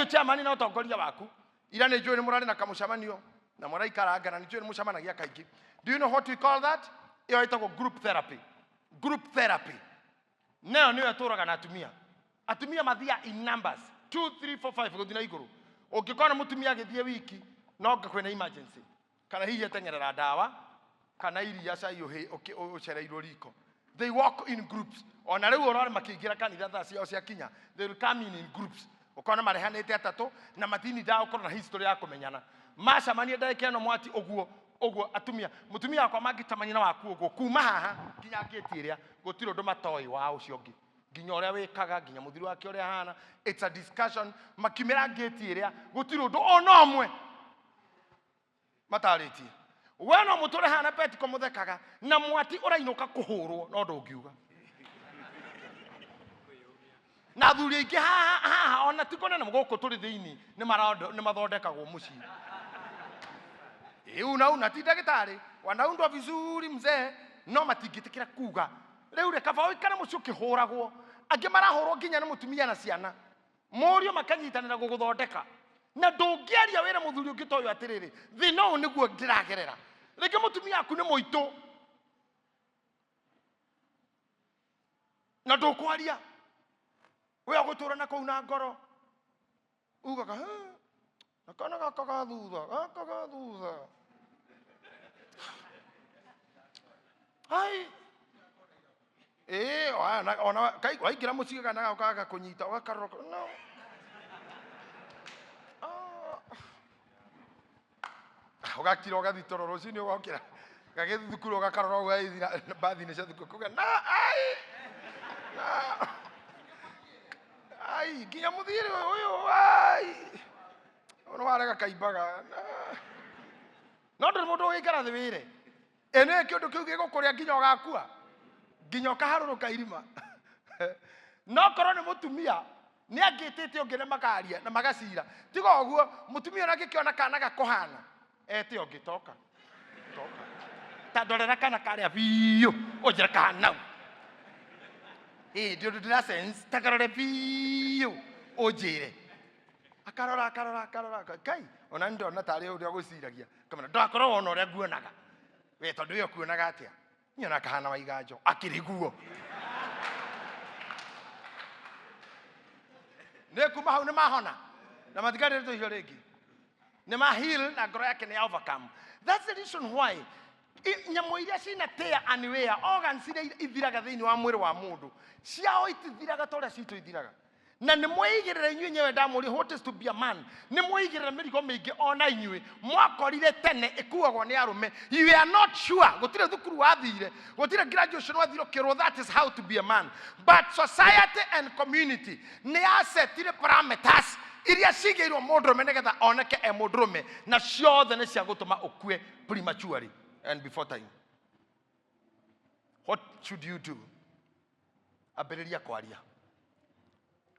Thengiũ chairman na ũtongoria waku. Ira nĩ njũĩ nĩ mũrarĩ na kamũcemanio na mũraikaranga na nĩ njũĩ nĩ mũcemanagia kaingĩ. Do you know what we call that? Ĩyo ĩtagwo group therapy. Group therapy. Nayo nĩyo ĩtũraga na atumia. Atumia mathiaga in numbers 2 3 4 5 gũthiĩ na igũrũ. Ũngĩkona mũtumia agĩthiĩ wiki no anga kwĩna emergency kana hihi eteng'erera ndawa kana iria cai ũcereirwo riko. They walk in groups. Ona rĩu ũrore makĩingĩra kanitha thaa ciao ciakinya, they will come in groups. Ũkona marehanĩte atatũ na matinindaga gũkorwo na history ya kũmenyana. Macemania ndagĩka ĩno mwati ũguo ũguo atumia mũtumia wakwa mangĩcemania na waku ũguo kuma haha nginya ngĩti ĩrĩa gũtirĩ ũndũ matoĩ wa ũcio ũngĩ nginya ũrĩa wĩkaga nginya mũthuri wake ũrĩa ahana. It's a discussion. Makiumĩra ngĩti ĩrĩa gũtirĩ ũndũ ona ũmwe matarĩtie. We no mũtũre haha na petiko mũthekaga na mwati ũrainũka kũhũrwo no ndũngiuga. Na athuri aingĩ haha haha ona ti kũnene gũkũ tũrĩ thĩinĩ nĩ mathondekagwo mũciĩ. Ĩ una una ti ndagĩtarĩ wanaundwa vizuri mzee no matingĩtĩkĩra kuga rĩu rĩ kaba ũikare mũciĩ ũkĩhũragwo. Angĩ marahũrwo nginya nĩ mũtumia na ciana mũriũ makanyitanĩra gũgũthondeka na ndũngĩaria wĩra mũthuri ũngĩ ta ũyũ atĩrĩrĩ thĩna ũyũ nĩguo ndĩragerera. Rĩngĩ mũtumia waku nĩ mũitũ na ndũkwaria we ũgũtũra na kũu na ngoro ugaga "Hĩ, na kana gaka ga thutha gaka ga thutha ai ĩĩ ona kai waingĩra mũciĩ kana gaka gakũnyita ũgakarora no. Ah. Ũgakira ũgathiĩ toro rũcinĩ ũgokĩra gagĩthiĩ thukuru ũgakarora ũguo gagĩthiĩ mbathi-inĩ cia thukuru kuga na ai na ai nginya mũthiri ũyũ ai ũyũ nĩ warega kaimbaga na no ndũrĩ mũndũ ũgĩikara thĩ wĩre ĩ nĩ kĩũndũ kĩu gĩgũkũrĩa nginya ũgakua nginya ũkaharũrũka irima. No korwo nĩ mũtumia nĩ angĩtĩte ũngĩ na makaria na magacira. Tiga ũguo mũtumia ona angĩkĩona kana gakũhana ete ũngĩ toka toka ta ndorera kana karĩa biũ ũnjĩre kahana u ĩ ndi ũndũ ndĩra sense ta karore biũ ũnjĩre akarora akarora akarora kai ona nĩ ndona tarĩ ũrĩa gwĩciragia kamera ndakorwo wona ũrĩa nguonaga we tondũ we ũkuonaga atĩa nyona kahana wa iganjo akĩrĩ guo nĩ kuma hau nĩ mahona na matikarĩrĩtwo icio rĩngĩ nĩ ma heal na ngoro yake nĩ ya overcome. That's the reason why nyamũ iria cina tear and wear organs iria ithiraga thĩinĩ wa mwĩrĩ wa mũndũ ciao itithiraga ta ũrĩa citũ ithiraga. Na nĩ mweigĩrĩra inyuĩ nyewe ndamũria what is to be a man, nĩ mweigĩrĩra mĩrigo mĩingĩ ona inyuĩ mwakorire tene ĩkuagwo nĩ arũme. You are not sure, gũtirĩ thukuru wathire, gũtirĩ graduation wathire ũkĩrwo that is how to be a man, but society and community nĩ yasetire parameters iria cigĩirwo mũndũrũme nĩgetha oneke e mũndũrũme, na ciothe nĩ cia gũtũma ũkue prematurely and before time. What should you do? Ambĩrĩria kwaria,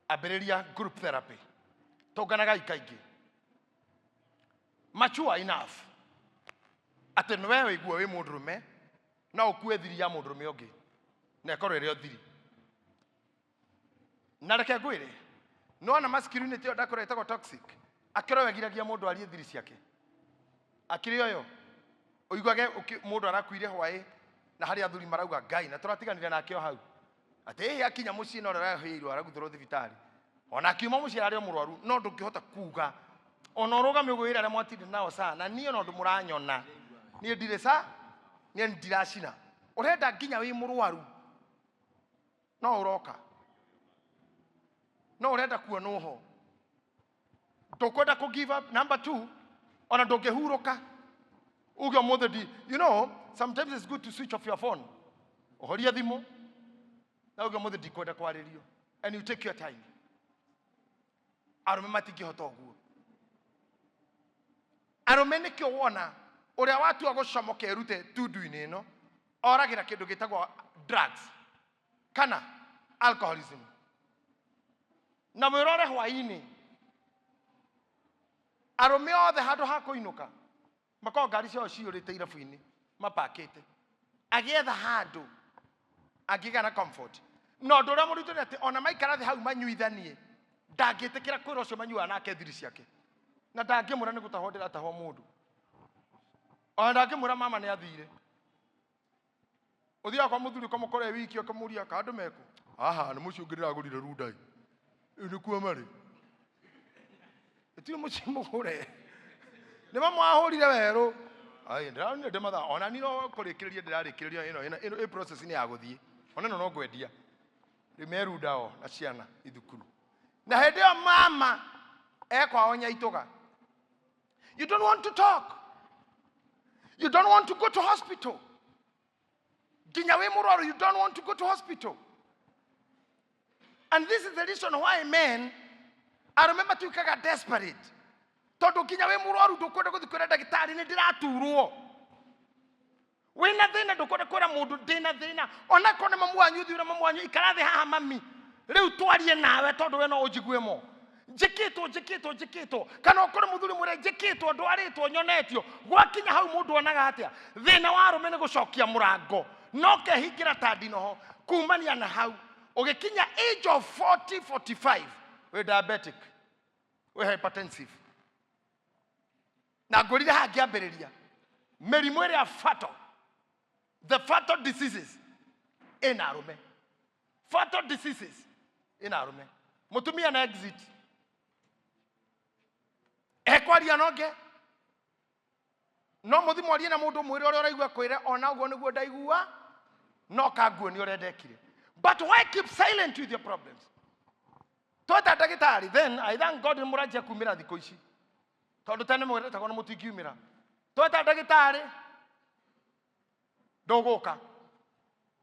ambĩrĩria group therapy, tũnganagai kaingĩ, mature enough atĩ nĩwe wĩigua wĩ mũndũrũme no ũkue thiri ya mũndũrũme ũngĩ na ĩkorwo ĩrĩ o thiri. Na reke ngwĩre, nĩwona masculinity ĩyo ndakũra ĩtagwo toxic, akĩrĩ o ĩgiragia mũndũ arie thiri ciake, akĩrĩ oyo ũiguage mũndũ arakuire hwaĩ na harĩ athuri marauga Ngai na tũratiganire nake o hau atĩ ĩhĩ akinya mũciĩ no ũrĩa araguthũrwo thibitarĩ ona akiuma mũciĩ ararĩ o mũrwaru, no ndũngĩhota kuga ona ũrũgame ũguo wĩra arĩa mwatinda nao sana niĩ ona ũndũ mũranyona niĩ ndirĩ sa niĩ ndiracina. Ũrenda nginya wĩ mũrwaru no ũroka no ũrenda kuonwo ho, ndũkwenda kũ give up. Number 2, ona ndũngĩhurũka uge ũmũthĩ ndi, you know sometimes it's good to switch off your phone, ũhorie thimũ na uge ũmũthĩ ndikwenda kwarĩrio, and you take your time. Arũme matingĩhota ũguo. Arũme nĩkĩo wona ũrĩa watua gũcomoka erute tundu-inĩ ĩno oragĩra kĩndũ gĩtagwo drugs kana alcoholism. Na mwĩrore hwaĩ-inĩ arũme othe handũ ha kũinũka makoragwo ngari ciao ciyũrĩte irabu-inĩ mapakĩte, agĩetha handũ angĩgĩa na comfort. Na ũndũ ũrĩa mũritũ nĩ atĩ ona maikara thĩ hau manyuithanie, Ndangĩtĩkĩra kwĩra ũcio manyuaga nake thiri ciake, na ndangĩmwĩra nĩ gũtahwo ndĩratahwo mũndũ, ona ndangĩmwĩra mama nĩ athire. Ũthiaga kwa mũthuri ũkamũkora e wiki, ũkamũria ka andũ meku haha nĩ mũciĩ ũngĩ ndĩragũrire rundai. Ĩ nĩkuo marĩ, ĩtirĩ mũciĩ mũgũre, nĩ mamwahũrire werũ. Ai, ndĩronire ndĩ mathaa ona ni no kũrĩkĩrĩria ndĩrarĩkĩrĩria ĩno ĩno ĩno ĩ process nĩ ya gũthiĩ, ona ĩno no ngwendia rĩu merunda o na ciana ithukuru, na hĩndĩ ĩyo mama ekwao nyaitũga. You don't want to talk, you don't want to go to hospital nginya wĩ mũrwaru. You don't want to go to hospital, and this is the reason why men, arũme matuĩkaga desperate, tondũ nginya wĩ mũrwaru ndũkwenda gũthiĩ kwĩra ndagĩtarĩ nĩ ndĩraturwo. Wĩna thĩna ndũkwenda kwĩra mũndũ ndĩna thĩna, onakorwo nĩ mamu wanyu. Ũthiĩ na mamu wanyu, ikara thĩ haha mami, rĩu twarie nawe tondũ we no ũnjigue mo njĩkĩtwo njĩkĩtwo njĩkĩtwo, kana ũkorwo mũthuri mwĩre njĩkĩtwo, ndwarĩtwo, nyonetio. Gwakinya hau mũndũ onaga atĩa? Thĩna wa arũme nĩ gũcokia mũrango no kehingĩra ta ndinoho. Kumania na hau ũgĩkinya age of 40, 45, wĩ diabetic, wĩ hypertensive, na ngwĩrire haha ngĩambĩrĩria mĩrimũ ĩrĩa fatal, the fatal diseases ĩna arũme, fatal diseases ĩna arũme. Mũtumia na exit ekwaria nonge no mũthi mwarie na mũndũ, mwĩre ũrĩa ũraigua, kwĩre ona ũguo nĩguo ndaigua, no kanguo nĩ ũrĩa ndekire. But why keep silent with your problems? Tweta ndagĩtarĩ. Then I thank God nĩ mũranjia kumĩra thikũ ici, tondũ tene mwĩretagwo na mũtingiumĩra. Tweta ndagĩtarĩ, ndũgũka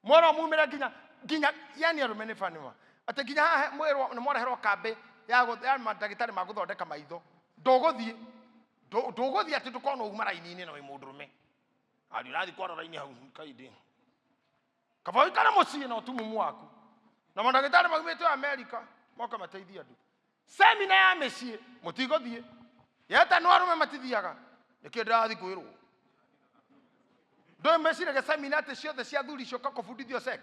mwerwo mumĩre nginya nginya, yani arũme nĩ banĩma atĩ nginya haha mwĩrwo nĩ mwareherwo kambĩ ya mandagĩtarĩ ma gũthondeka maitho, ndũgũthiĩ. Ndũgũthiĩ atĩ ndũkorwo uma raini-inĩ na wĩ mũndũrũme ari ũrathiĩ kwara raini hau kaindĩ. Kaba ũikare mũciĩ na ũtumumu waku, na mandagĩtarĩ maumĩte Amerika moka mateithie andũ. Semina ya mĩciĩ mũtigũthiĩ, yetanwo arũme matithiaga. Nĩkĩ ndĩrathiĩ kwĩrwo ndũĩ meciragia semina atĩ ciothe cia thuri cioka kũbundithio sex?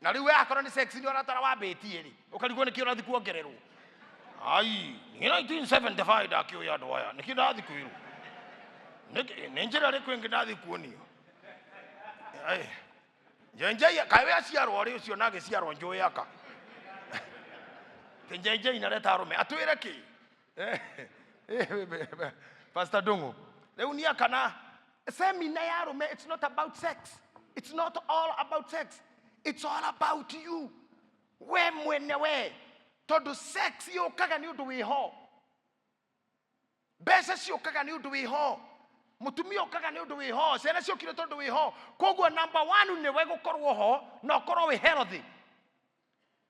Na rĩu we akorwo nĩ sex nĩ ũratara wambĩtie rĩ, ũkarigwo nĩkĩ ũrathiĩ kuongererwo. Ai, nĩ 1975 ndakĩũĩ andũ aya, nĩkĩ ndathiĩ kwĩrwo? Nĩ njĩra ĩrĩkũ ĩngĩ ndathiĩ kuonio? Ai, njenjei kaĩ we aciarwo rĩ ũcio na agĩciarwo njũĩ aka njenjei nareta arũme atwĩre kĩ? Pastor Dungu, rĩu niĩ kana semina ya arũme, it's not about sex, it's not all about sex, it's all about you, we mwene we, tondũ sex yũkaga nĩ ũndũ wĩho, mbeca ciũkaga nĩ ũndũ wĩho, mũtumia ũkaga nĩ ũndũ wĩho, ciana ciũkire tondũ wĩho. Koguo number one nĩwe gũkorwo ho na ũkorwo wĩ healthy.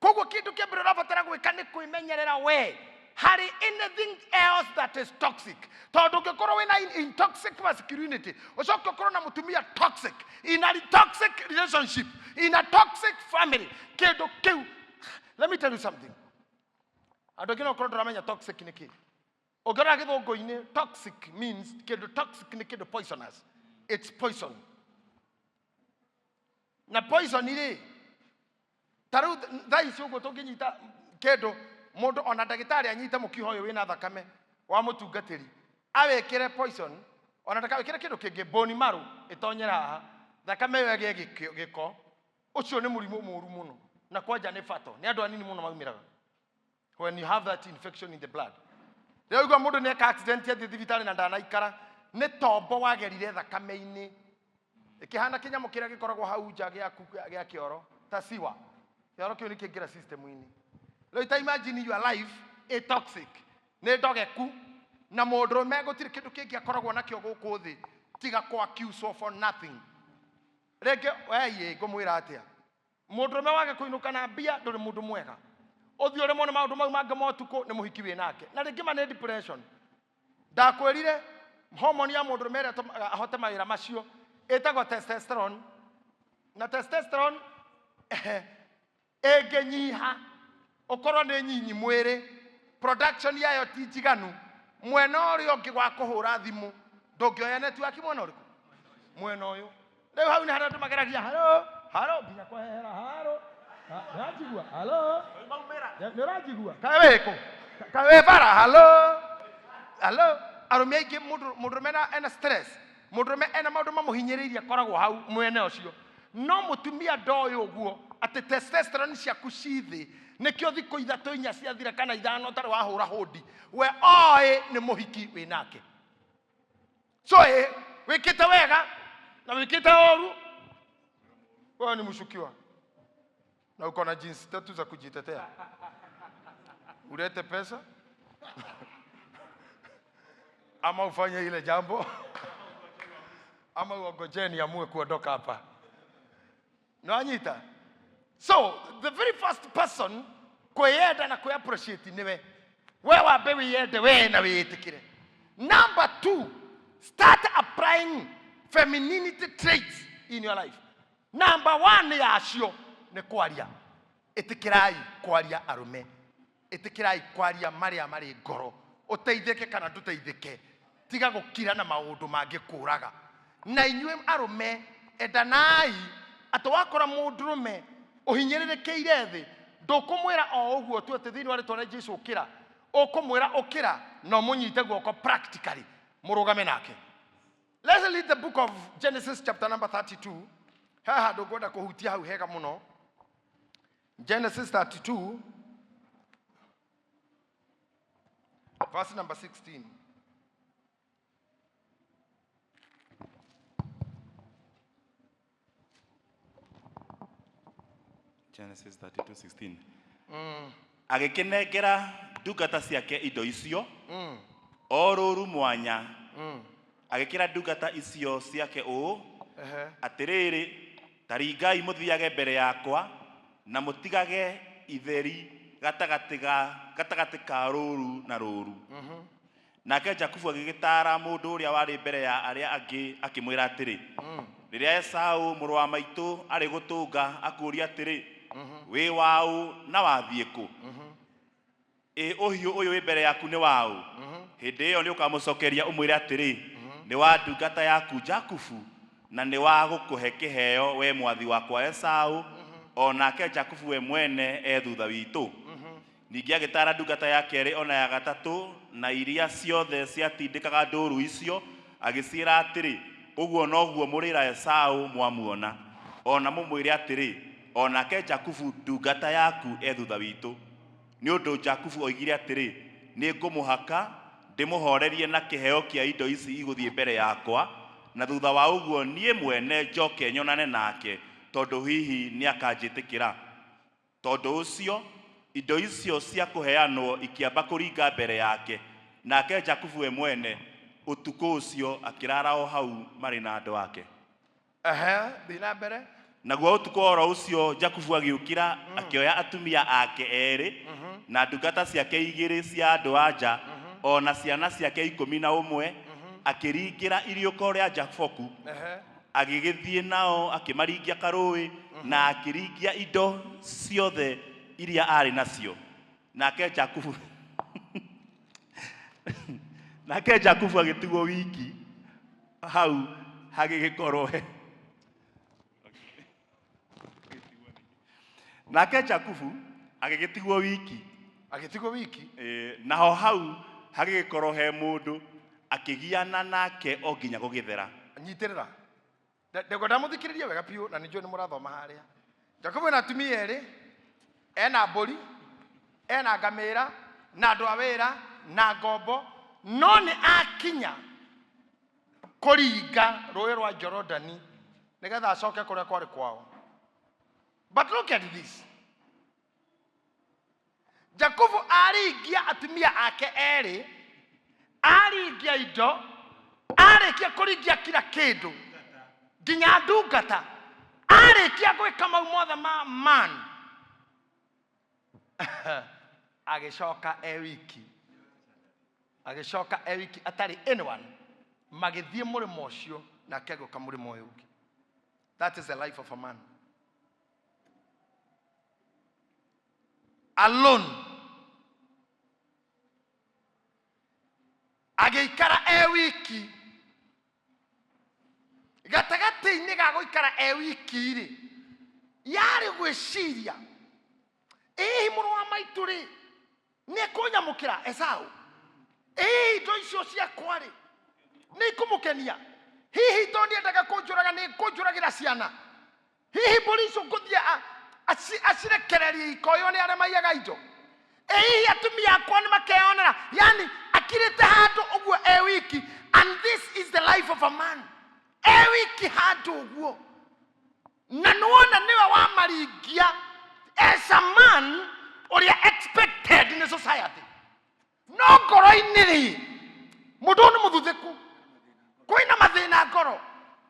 Koguo kĩndũ kĩa mbere ũrabatara gwĩka nĩ kwĩmenyerera we harĩ anything else that is toxic, tondũ ũngĩkorwo wĩna in toxic masculinity, ũcoke ũkorwo na mũtumia toxic, in a toxic relationship, in a toxic family, kĩndũ kĩu, let me tell you something, andũ aingĩ no ũkorwo ndũramenya toxic nĩ kĩ. Ũngĩrora gĩthũngũ-inĩ, toxic means, kĩndũ toxic nĩ kĩndũ poisonous, it's poison. Na poison rĩ, ta rĩu thaa ici ũguo tũngĩnyita kĩndũ, mũndũ ona ndagĩtarĩ anyite mũkiha ũyũ wĩna thakame wa mũtungatĩri, awĩkĩre poison, ona ndakawĩkĩre kĩndũ kĩngĩ, bone marrow ĩtonyere haha, thakame ĩyo ĩgĩe gĩko, ũcio nĩ mũrimũ mũru mũno, na kwanja nĩ fatal, nĩ andũ anini mũno maumĩraga when you have that infection in the blood. Rĩu igua mũndũ nĩ eka accident, athiĩ thibitarĩ na ndanaikara, nĩ tombo wagerire thakame-inĩ ĩkĩhana kĩnyamũ kĩrĩa gĩkoragwo hau nja gĩaku gĩa kĩoro, ta siwa kĩoro kĩu nĩ kĩingĩra system-inĩ. Rĩu ta imagine your life ĩ toxic, nĩ ndogeku, na mũndũrũme gũtirĩ kĩndũ kĩngĩ akoragwo nakĩo gũkũ thĩ tiga kũ accuse for nothing. Rĩngĩ weiĩ ngũmwĩra atĩa, mũndũrũme wage kũinũka na mbia, ndũrĩ mũndũ mwega. Ũthiĩ ũrĩmwo nĩ maũndũ mau mangĩ ma ũtukũ, nĩ mũhiki wĩ nake na rĩngĩ ma nĩ depression. Ndakwĩrire hormone ya mũndũrũme ĩrĩa ĩtũmaga ahote mawĩra macio ĩtagwo testosterone, na testosterone ĩngĩnyiha, ũkorwo nĩ nyinyi mwĩrĩ, production yayo ti njiganu, mwena ũrĩa ũngĩ wa kũhũra thimũ ndũngĩoya network. Mwena ũrĩkũ? Mwena ũyũ. Rĩu hau nĩ harĩa andũ mageragia haro haro nginya kwehera haro. Nĩũranjigua? Halo? Nĩũranjigua? Kaĩ wĩ kũ? Kaĩ wĩ bara? Halo? Halo? Arũme aingĩ mũndũ mũndũrũme ena stress, mũndũrũme ena maũndũ mamũhinyĩrĩirie akoragwo hau mwene ũcio. No mũtumia ndoĩ ũguo atĩ testosterone ciaku ci thĩ, nĩkĩo thikũ ithatũ inya ciathira kana ithano ũtarĩ wahũra hũndi, we oĩ nĩ mũhiki wĩ nake. So ĩ wĩkĩte wega na wĩkĩte ũru, wewe ni mshukiwa na uko na jinsi tatu za kujitetea. Ulete pesa ama ufanye ile jambo ama uongojee niamue kuondoka hapa. Nwanyita? So the very first person kwiyenda na kwi appreciate niwe. We wambe wiyende we na wiitikire. Number 2, start applying femininity traits in your life. Number 1 yacio nĩ kwaria. Ĩtĩkĩrai kwaria arũme, ĩtĩkĩrai kwaria marĩa marĩ ngoro, ũteithĩke kana ndũteithĩke, tiga gũkira na maũndũ mangĩkũraga. Na inyuĩ arũme endanai, atĩ wakora mũndũrũme ũhinyĩrĩrĩkĩire thĩ, ndũkũmwĩra o ũguo tu atĩ thĩinĩ wa rĩtwa rĩa Jesũ ũkĩra, ũkũmwĩra ũkĩra na ũmũnyite guoko practically, mũrũgame nake. Let's read the book of Genesis chapter number 32. Haha handũ ngwenda kũhutia hau hega mũno. Genesis 32 verse number 16. Genesis 32:16. Agĩkĩnengera ndungata ciake indo icio o rũũru mwanya, agĩkĩra ndungata icio ciake ũũ, atĩrĩrĩ, ta ringai mũthiage mbere yakwa na mũtigage itheri gatagatĩ ka rũũru na rũũru. Nake Jakubu agĩgĩtaara mũndũ ũrĩa warĩ mbere ya arĩa angĩ akĩmwĩra atĩrĩ, rĩrĩa Esau mũrũ wa maitũ arĩ gũtũnga akũũria atĩrĩ, wĩ waũ na wathiĩ kũ? Ĩ ũhiũ ũyũ wĩ mbere yaku nĩ waũ? Hĩndĩ ĩyo nĩũkamũcokeria ũmwĩre atĩrĩ, nĩ wa ndungata yaku Jakubu, na nĩ wa gũkũhe kĩheo we mwathi wakwa Esau, o nake Jakubu we mwene e thutha witũ. Ningĩ agĩtaara ndungata ya kerĩ ona ya gatatũ, na iria ciothe ciatindĩkaga ndũũru icio, agĩciĩra atĩrĩ, ũguo noguo mũrĩra Esau mwamuona, o na mũmwĩre atĩrĩ, o nake Jakubu ndungata yaku e thutha witũ. Nĩ ũndũ Jakubu oigire atĩrĩ, nĩ ngũmũhaka ndĩmũhorerie na kĩheo kĩa indo ici igũthiĩ mbere yakwa, na thutha wa ũguo niĩ mwene njoke nyonane nake, tondũ hihi nĩakanjĩtĩkĩra. Tondũ ũcio indo icio cia kũheanwo ikĩamba kũringa mbere yake, nake Jakubu we mwene ũtukũ ũcio akĩrara o hau marĩ na andũ ake. Thiĩ na mbere. Naguo ũtukũ oro ũcio Jakubu agĩũkĩra, akĩoya atumia ake erĩ na ndungata ciake igĩrĩ cia andũ a nja, o na ciana ciake 11, akĩringĩra iriũko rĩa Jaboku, agĩgĩthiĩ nao akĩmaringia karũĩ, na akĩringia indo ciothe iria arĩ nacio. Nake Jakubu agĩtigwo wiki hau hagĩgĩkorwo he. Nake Jakubu agĩgĩtigwo wiki. Agĩtigwo wiki? Naho hau hagĩgĩkorwo he mũndũ akĩgiana nake o nginya gũgĩthera. Nyitĩrĩra. Ndegwenda mũthikĩrĩrie wega biũ, na nĩnjũĩ nĩ mũrathoma harĩa. Jakubu ena atumia erĩ, ena mbũri, ena ngamĩra, na andũ a wĩra, na ngombo, no nĩ akinya kũringa rũĩ rwa Jorodani nĩgetha acoke kũrĩa kwarĩ kwao. But look at this. Jakubu aringia atumia ake erĩ, aringia indo, arĩkia kũringia kila kĩndũ nginya ndungata, arĩkia gwĩka mau mothe ma man, agĩcoka e wiki, agĩcoka e wiki atarĩ anyone, magĩthiĩ mũrĩmo ũcio nake agĩũka mũrĩmo ũyũ ũngĩ. That is the life of a man. Alone. Agĩikara e wiki. Gatagatĩ-inĩ ga gũikara e wiki-rĩ, yarĩ gwĩciria Ĩĩ mũrũ wa maitũ rĩ, nĩ ekũnyamũkĩra Esau? Ĩĩ indo icio ciakwa rĩ, nĩ ikũmũkenia? Hihi tondũ ndiendaga kũnjũraga nĩ kũnjũragĩra ciana? Hihi mbũri icio ngũthiĩ acirekererie ikoywo nĩ arĩa maiyaga indo? Ĩ hihi atumia akwa nĩ makeyonera? Yani akirĩte handũ ũguo e wiki, and this is the life of a man, e wiki handũ ũguo, na nĩwona nĩwe wamaringia as a man ũrĩa expected nĩ society. No ngoro-inĩ rĩ, mũndũ ũyũ nĩ mũthuthĩku, kwĩna mathĩna ngoro,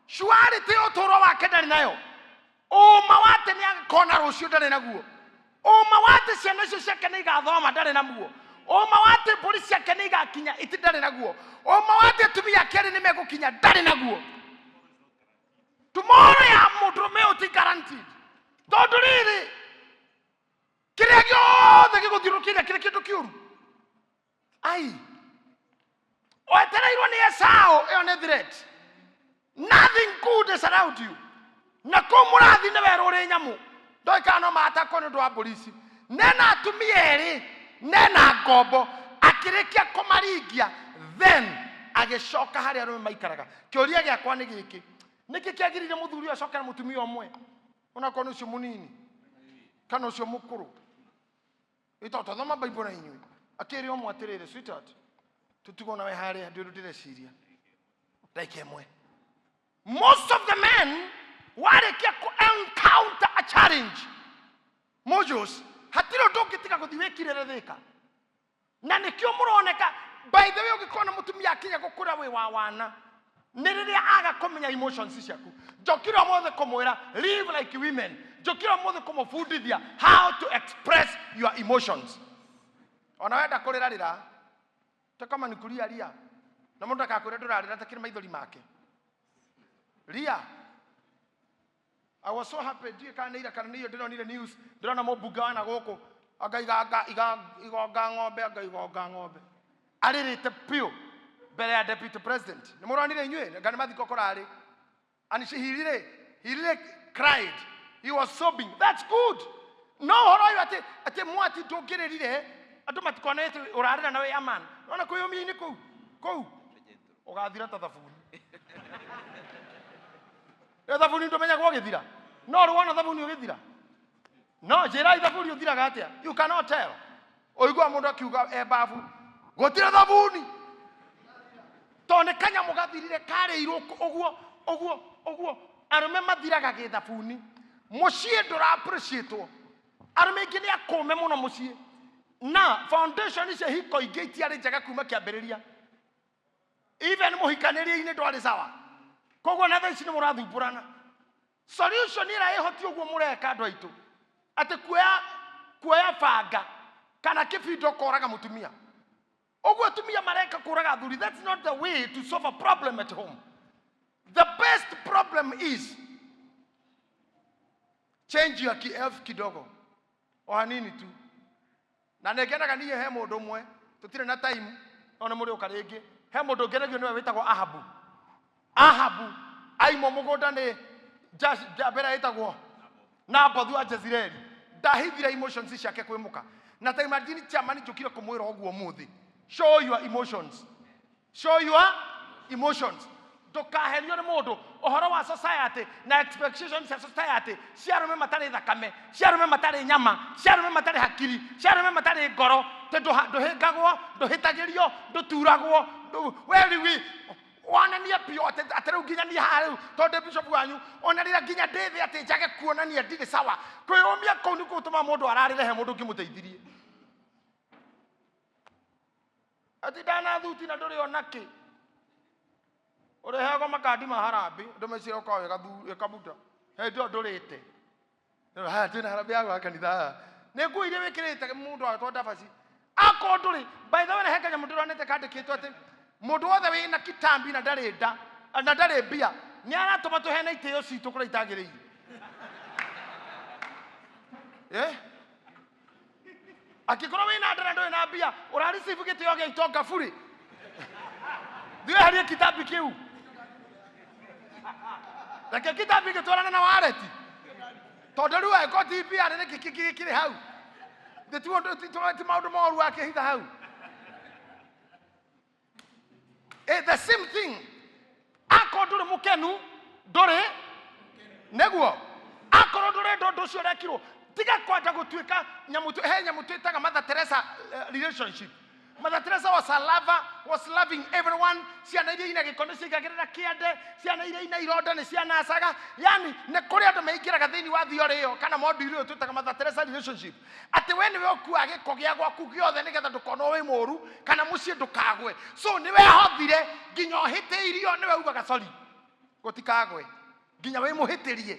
surety ya ũtũũro wake ndarĩ nayo, ũma wa atĩ nĩ agakona rũciũ ndarĩ naguo, ũma wa atĩ ciana icio ciake nĩ igathoma ndarĩ naguo, ũma wa atĩ mbũri ciake nĩ igakinya iti ndarĩ naguo, ũma wa atĩ atumia ake erĩ nĩ megũkinya ndarĩ naguo. Tomorrow ya mũndũrũme ũyũ ti guaranteed, tondũ rĩrĩ kĩrĩa gĩothe gĩgũthiũrũrũkĩirie kĩrĩ kĩndũ kĩũru. Ai, wetereirwo nĩ Esau, ĩyo nĩ threat. Nothing good is around you. Na kũu mũrathi nĩ werũ ũrĩ nyamũ, ndoĩ kana no matakwo nĩ ũndũ wa mbũri ici. Nena atumia erĩ, nena ngombo, akĩrĩkia kũmaringia then agĩcoka harĩa arũme maikaraga. Kĩũria gĩakwa nĩ gĩkĩ, nĩkĩ kĩagĩrĩire mũthuri ũyũ acoke na mũtumia ũmwe, onakorwo nĩ ũcio mũnini kana ũcio mũkũrũ? Ĩtondũ twathoma Bible na inyuĩ, akĩrĩ ũmwe atĩrĩrĩ, sweetheart, tũtigwo nawe harĩa, ndĩ ũndũ ndĩreciria ndagĩka ĩmwe. Most of the men warĩkia ku encounter a challenge, Mojos, hatirĩ ũndũ ũngĩtiga gũthiĩ wĩkirĩre thĩka. Na nĩkĩo mũroneka, by the way, ũngĩkorwo na mũtumia akinya gũkũra wĩ wa wana, nĩ rĩrĩa aga kũmenya emotions ciaku. Njokire ũmũthĩ kũmwĩra live like women, njokire ũmũthĩ kũmũbundithia how to express your emotions. Ona wenda kũrĩra rĩra, ta kama ni kulia lia, na mũndũ akakwĩra ndũrarĩra ta kĩrĩ maithori make, lia. I was so happy, ndiũĩ kana nĩ ira kana nĩ iyo ndĩronire news, ndĩrona mũmbunge wa na gũkũ anga iganga igonga ng'ombe, anga igonga ng'ombe, arĩrĩte piũ mbere ya deputy president. Nĩ mũronire inyuĩ? Nga nĩ mathiko kũrarĩ, and she, he really cried, he was sobbing. That's good. No ũhoro ũyũ atĩ mwati ndũngĩrĩrire, andũ matikone atĩ ũrarĩra na wĩ aman, ona kwĩyũmia-inĩ kũu kũu ũgathira ta thabuni. Ĩyo thabuni ndũmenyagwo ũgĩthira, no rĩ wona thabuni ũgĩthira, no njĩrai thabuni ũthiraga atĩa? You cannot tell. Ũigua mũndũ akiuga e babu gũtirĩ thabuni, tondũ nĩ kanyamũ gathirire karĩirwo ũguo ũguo ũguo. Arũme mathiraga gĩthabuni. Mũciĩ ndũra appreciate-wo, arũme aingĩ nĩ akũme mũno mũciĩ, na foundation cia hiko ingĩ itiarĩ njega kuma kĩambĩrĩria, even mũhikanĩrie-inĩ ndwarĩ sawa, koguo na thaa ici nĩ mũrathumbũrana. Solution ĩrĩa ĩhoti ũguo mũreka andũ aitũ, atĩ kuoya banga kana kĩbindo koraga mũtumia ũguo atumia mareka kũraga athuri, that's not the way to solve a problem at home. The best problem is change your elf kidogo, o hanini tu. Na nĩ ngenaga niĩ he mũndũ ũmwe, tũtirĩ na time, no nĩ mũrĩũka rĩngĩ, he mũndũ ngenagio nĩwe wĩtagwo Ahabu. Ahabu aimwo mũgũnda nĩ mbere ĩtagwo Nabothu wa Jezreeli, ndahithire emotions ciake kwĩ mũka. Na ta imagine chairman njũkire kũmwĩra ũguo ũmũthĩ, show your emotions, show your emotions. Ndũkaherio nĩ mũndũ ũhoro wa society na expectations cia society, cia arũme matarĩ thakame, cia arũme matarĩ nyama, cia arũme matarĩ hakiri, cia arũme matarĩ ngoro, tondũ ndũhĩngagwo, ndũhĩtagĩrio, ndũturagwo, we rĩu wonanie biũ atĩ rĩu nginya niĩ haha rĩu tondũ ndĩ bishop wanyu, ona rĩrĩa nginya ndĩ thĩ atĩ njage kuonania ndirĩ sawa. Kwĩyũmia kũu nĩ gũtũma mũndũ ararĩre he mũndũ ũngĩmũteithirie. Ati ndana thuti na ndũrĩ ona kĩ, ũreheagwo makandi ma harambĩ, andũ meciria ũkoragwo wĩ kabuta, hĩndĩ ĩyo ndũrĩte. Haya, twĩna harambĩ ya gwaka kanitha haha, nĩ nguo iria wĩkĩrĩte mũndũ agatwa ndabaci akorwo ndũrĩ. By the way, na he kanyamũ ndĩronete kandĩkĩtwo atĩ mũndũ wothe wĩna kitambi na ndarĩ nda na ndarĩ mbia nĩ aratũma tũheane itĩo citũ kũrĩa itagĩrĩire. Angĩkorwo wĩna nda na ndũrĩ na mbia, ũra receive gĩtĩo gĩa itonga burĩ. Thiĩ weherie kitambi kĩu, reke kitambi gĩtwarane na wallet, tondũ rĩu angĩkorwo ti mbia rĩ, nĩkĩ kĩngĩ kĩrĩ hau? Ti ũndũ- ti- ti maũndũ moru akĩhitha hau. The same thing, akorwo ndũrĩ mũkenu, ndũrĩ nĩguo, akorwo ndũrenda ũndũ ũcio ũrekirwo, tiga kwanja gũtuĩka nyamũ. He nyamũ twĩtaga Mother Teresa relationship. Mother Teresa was a lover, was loving everyone. Ciana iria ina gĩko nĩ ciaigagĩrĩra kĩande, ciana iria ina ironda nĩ cianacaga. Yani nĩ kũrĩ andũ meingĩraga thĩinĩ wa theory ĩyo kana module ĩyo twĩtaga Mother Teresa relationship, atĩ we nĩwe ũkuaga gĩko gĩa gwaku gĩothe nĩgetha ndũkonwo wĩ mũru kana mũciĩ ndũkagwe. So nĩwe hothire nginya ũhĩtĩirio, nĩwe ugaga sorry, gũtikagwe nginya wĩ mũhĩtĩrie.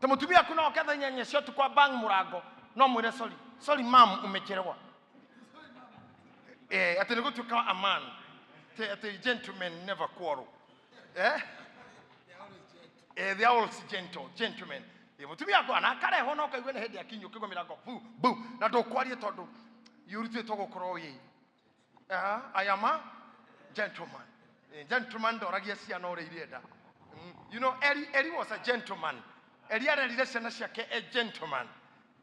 Ta mũtumia aku no oke thaa 8 cia ũtukũ bang mũrango, no mwĩre, "Sorry, sorry mam, umechelewa." Atĩ nĩ gũtuĩka a man, atĩ gentlemen never quarrel. They are all gentle gentlemen. Mũtumia akwa na akarehwo na ũkaigua nĩ hĩndĩ akinywo ũkĩgwa mĩrango bu bu na ndũkwarie tondũ yũrutĩtwo gũkorwo wĩ I am a gentleman. Gentleman ndoragia ciana ũrĩa irenda. Eli was a gentleman. Eli arerire ciana ciake a gentleman.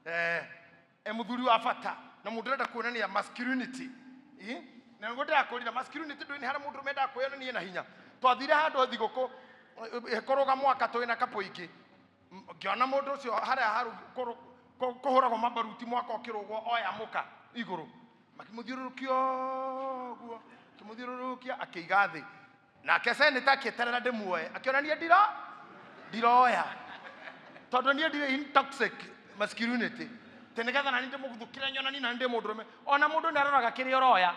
E mũthuri wa bata na mũndũ ũrenda kuonania masculinity. Na nĩguo ndĩrakũrire masculinity, ndũĩ nĩ harĩa mũndũ mendaga kwĩyonania na hinya. Twathire handũ thigũkũ kũrũga mwaka twĩna kapũ ingĩ. Ngĩona mũndũ ũcio harĩa haru kũhũragwo mabaruti mwaka ũkĩrũgwo oya mũka igũrũ, makĩmũthiũrũrũkia ũguo, akĩmũthiũrũrũkia, akĩiga thĩ, nake seneta akĩeterera ndĩmuoe, akĩonania ndiroya tondũ niĩ ndirĩ in toxic masculinity, tĩ nĩgetha nani ndĩmũguthũkĩre nyonani na ndĩ mũndũrũme. Ona mũndũ nĩ aroraga kĩrĩa ũroya.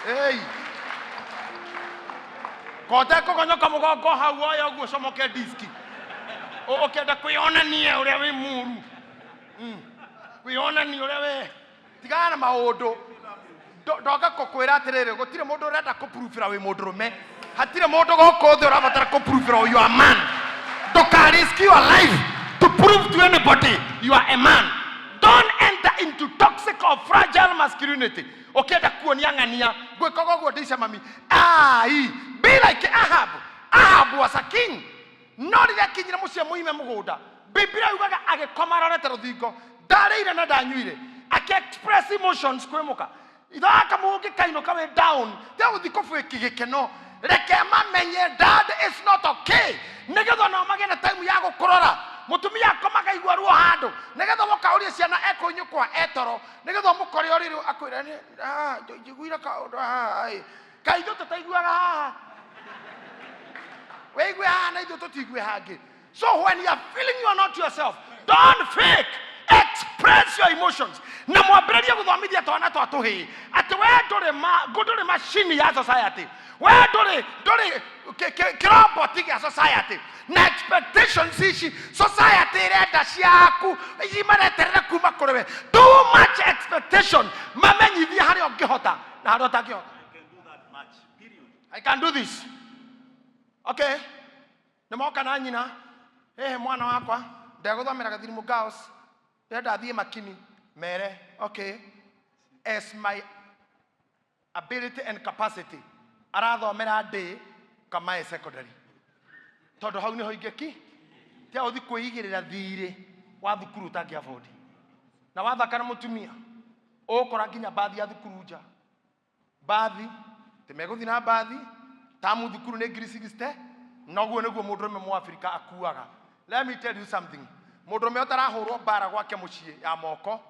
Ei, kote kũgonyoka mũgongo hau, oya ũguo comoke diski. Ũkĩenda kwĩonania ũrĩa wĩ mũru. Kwĩonania ũrĩa we tigana na maũndũ. Ndoka kũkwĩra atĩrĩrĩ, gũtirĩ mũndũ ũrenda kũpruvĩra wĩ mũndũrũme. Hatirĩ mũndũ gũkũ thĩ ũrabatara kũpruvĩra you are a man. Ndũka risk your life to prove to anybody you are a man. Don't enter into toxic or fragile masculinity ũkĩenda kuonia ng'ania gwĩkaga ũguo ndĩica mami. Ai, be like Ahab. Ahab was a king, no rĩrĩa akinyire mũciĩ mũime mũgũnda, Biblia yugaga agĩkoma arorete rũthingo, ndarĩire na ndanyuire, akĩ-express emotions kwĩ mũka. Ithaka mũngĩkainũka wĩ down, tiga gũthiĩ kũbwĩki gĩkeno, reke mamenye dad is not okay, nĩgetha nao magĩe na time ya gũkũrora. Mũtumia akomaga igua ruo handũ, nĩgetha woka ũrie ciana ekũnyũkwa etoro, nĩgetha ũmũkore ũrĩrĩ akwĩra, "Ah, njiguire kaũndũ haha." Ĩ, kaĩ ithuĩ tũtaiguaga haha? Wĩigue haha na ithuĩ tũtigue hangĩ. So when you are feeling you are not yourself, don't fake, express your emotions. Na mwambĩrĩrie gũthomithia twana twa tũhĩĩ atĩ we ndũrĩ ma ndũrĩ macini ya society, we ndũrĩ kĩroboti gĩa society na expectations ici society ĩrenda ciaku, ici mareterera kuma kũrĩ we. Too much expectation. Mamenyithie harĩa ũngĩhota na harĩa ũtangĩhota. I can do this. Okay, nĩ moka na nyina, hehe, mwana wakwa ndegũthomera Gathirimu Girls, ndĩrenda athiĩ Makini. Mere, okay, as my ability and capacity, arathomera ndĩ Kamae Secondary tondũ hau nĩho ingĩki. Tia ũthi kwĩigĩrĩra thirĩ wa thukuru ũtangĩ afford. Na wathaka na mũtumia, ũgũkora nginya bathi ya thukuru nja, bathi timegũthi na bathi tamu thukuru nĩ ngiri 60. Noguo nĩguo mũndũrũme mũafrika akuaga. Let me tell you something, mũndũrũme ũtarahũrwo mbara gwake mũciĩ ya moko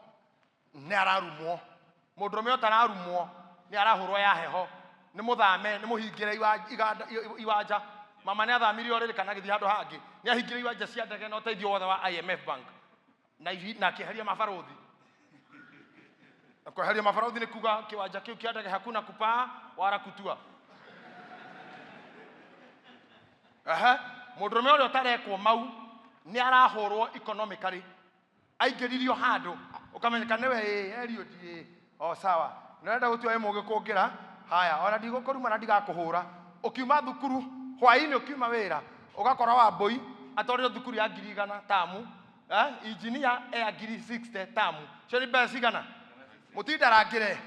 nĩ ararumwo. Mũndũrũme ũtararumwo nĩ arahũrwo ya heho, nĩ mũthame, nĩ mũhingĩre iwanja. Mama nĩ athamire ũrĩrĩ kana agĩthiĩ handũ hangĩ, nĩ ahingĩre iwanja cia ndege na ũteithio wothe wa IMF Bank na na akĩeheria mabarũthi. Na kweheria mabarũthi nĩ kuga kĩwanja kĩu kĩa ndege hakuna kupaa wala kutua. Aha, mũndũrũme ũrĩa ũtarekwo mau nĩ arahũrwo economically, aingĩririo handũ ũkamenyeka nĩwe ĩ Eliud ĩ o sawa, nĩũrenda gũtua wĩ mũgĩ kũngĩra haya, ona ndigũkũruma na ndigakũhũra. Ũkiuma thukuru hwaĩ-inĩ, ũkiuma wĩra, ũgakora Wambũi atwarĩrwo thukuru ya 100,000 tamu, injinia ya ngiri 60 tamu. Cio nĩ mbeca cigana? Mũtindarangĩre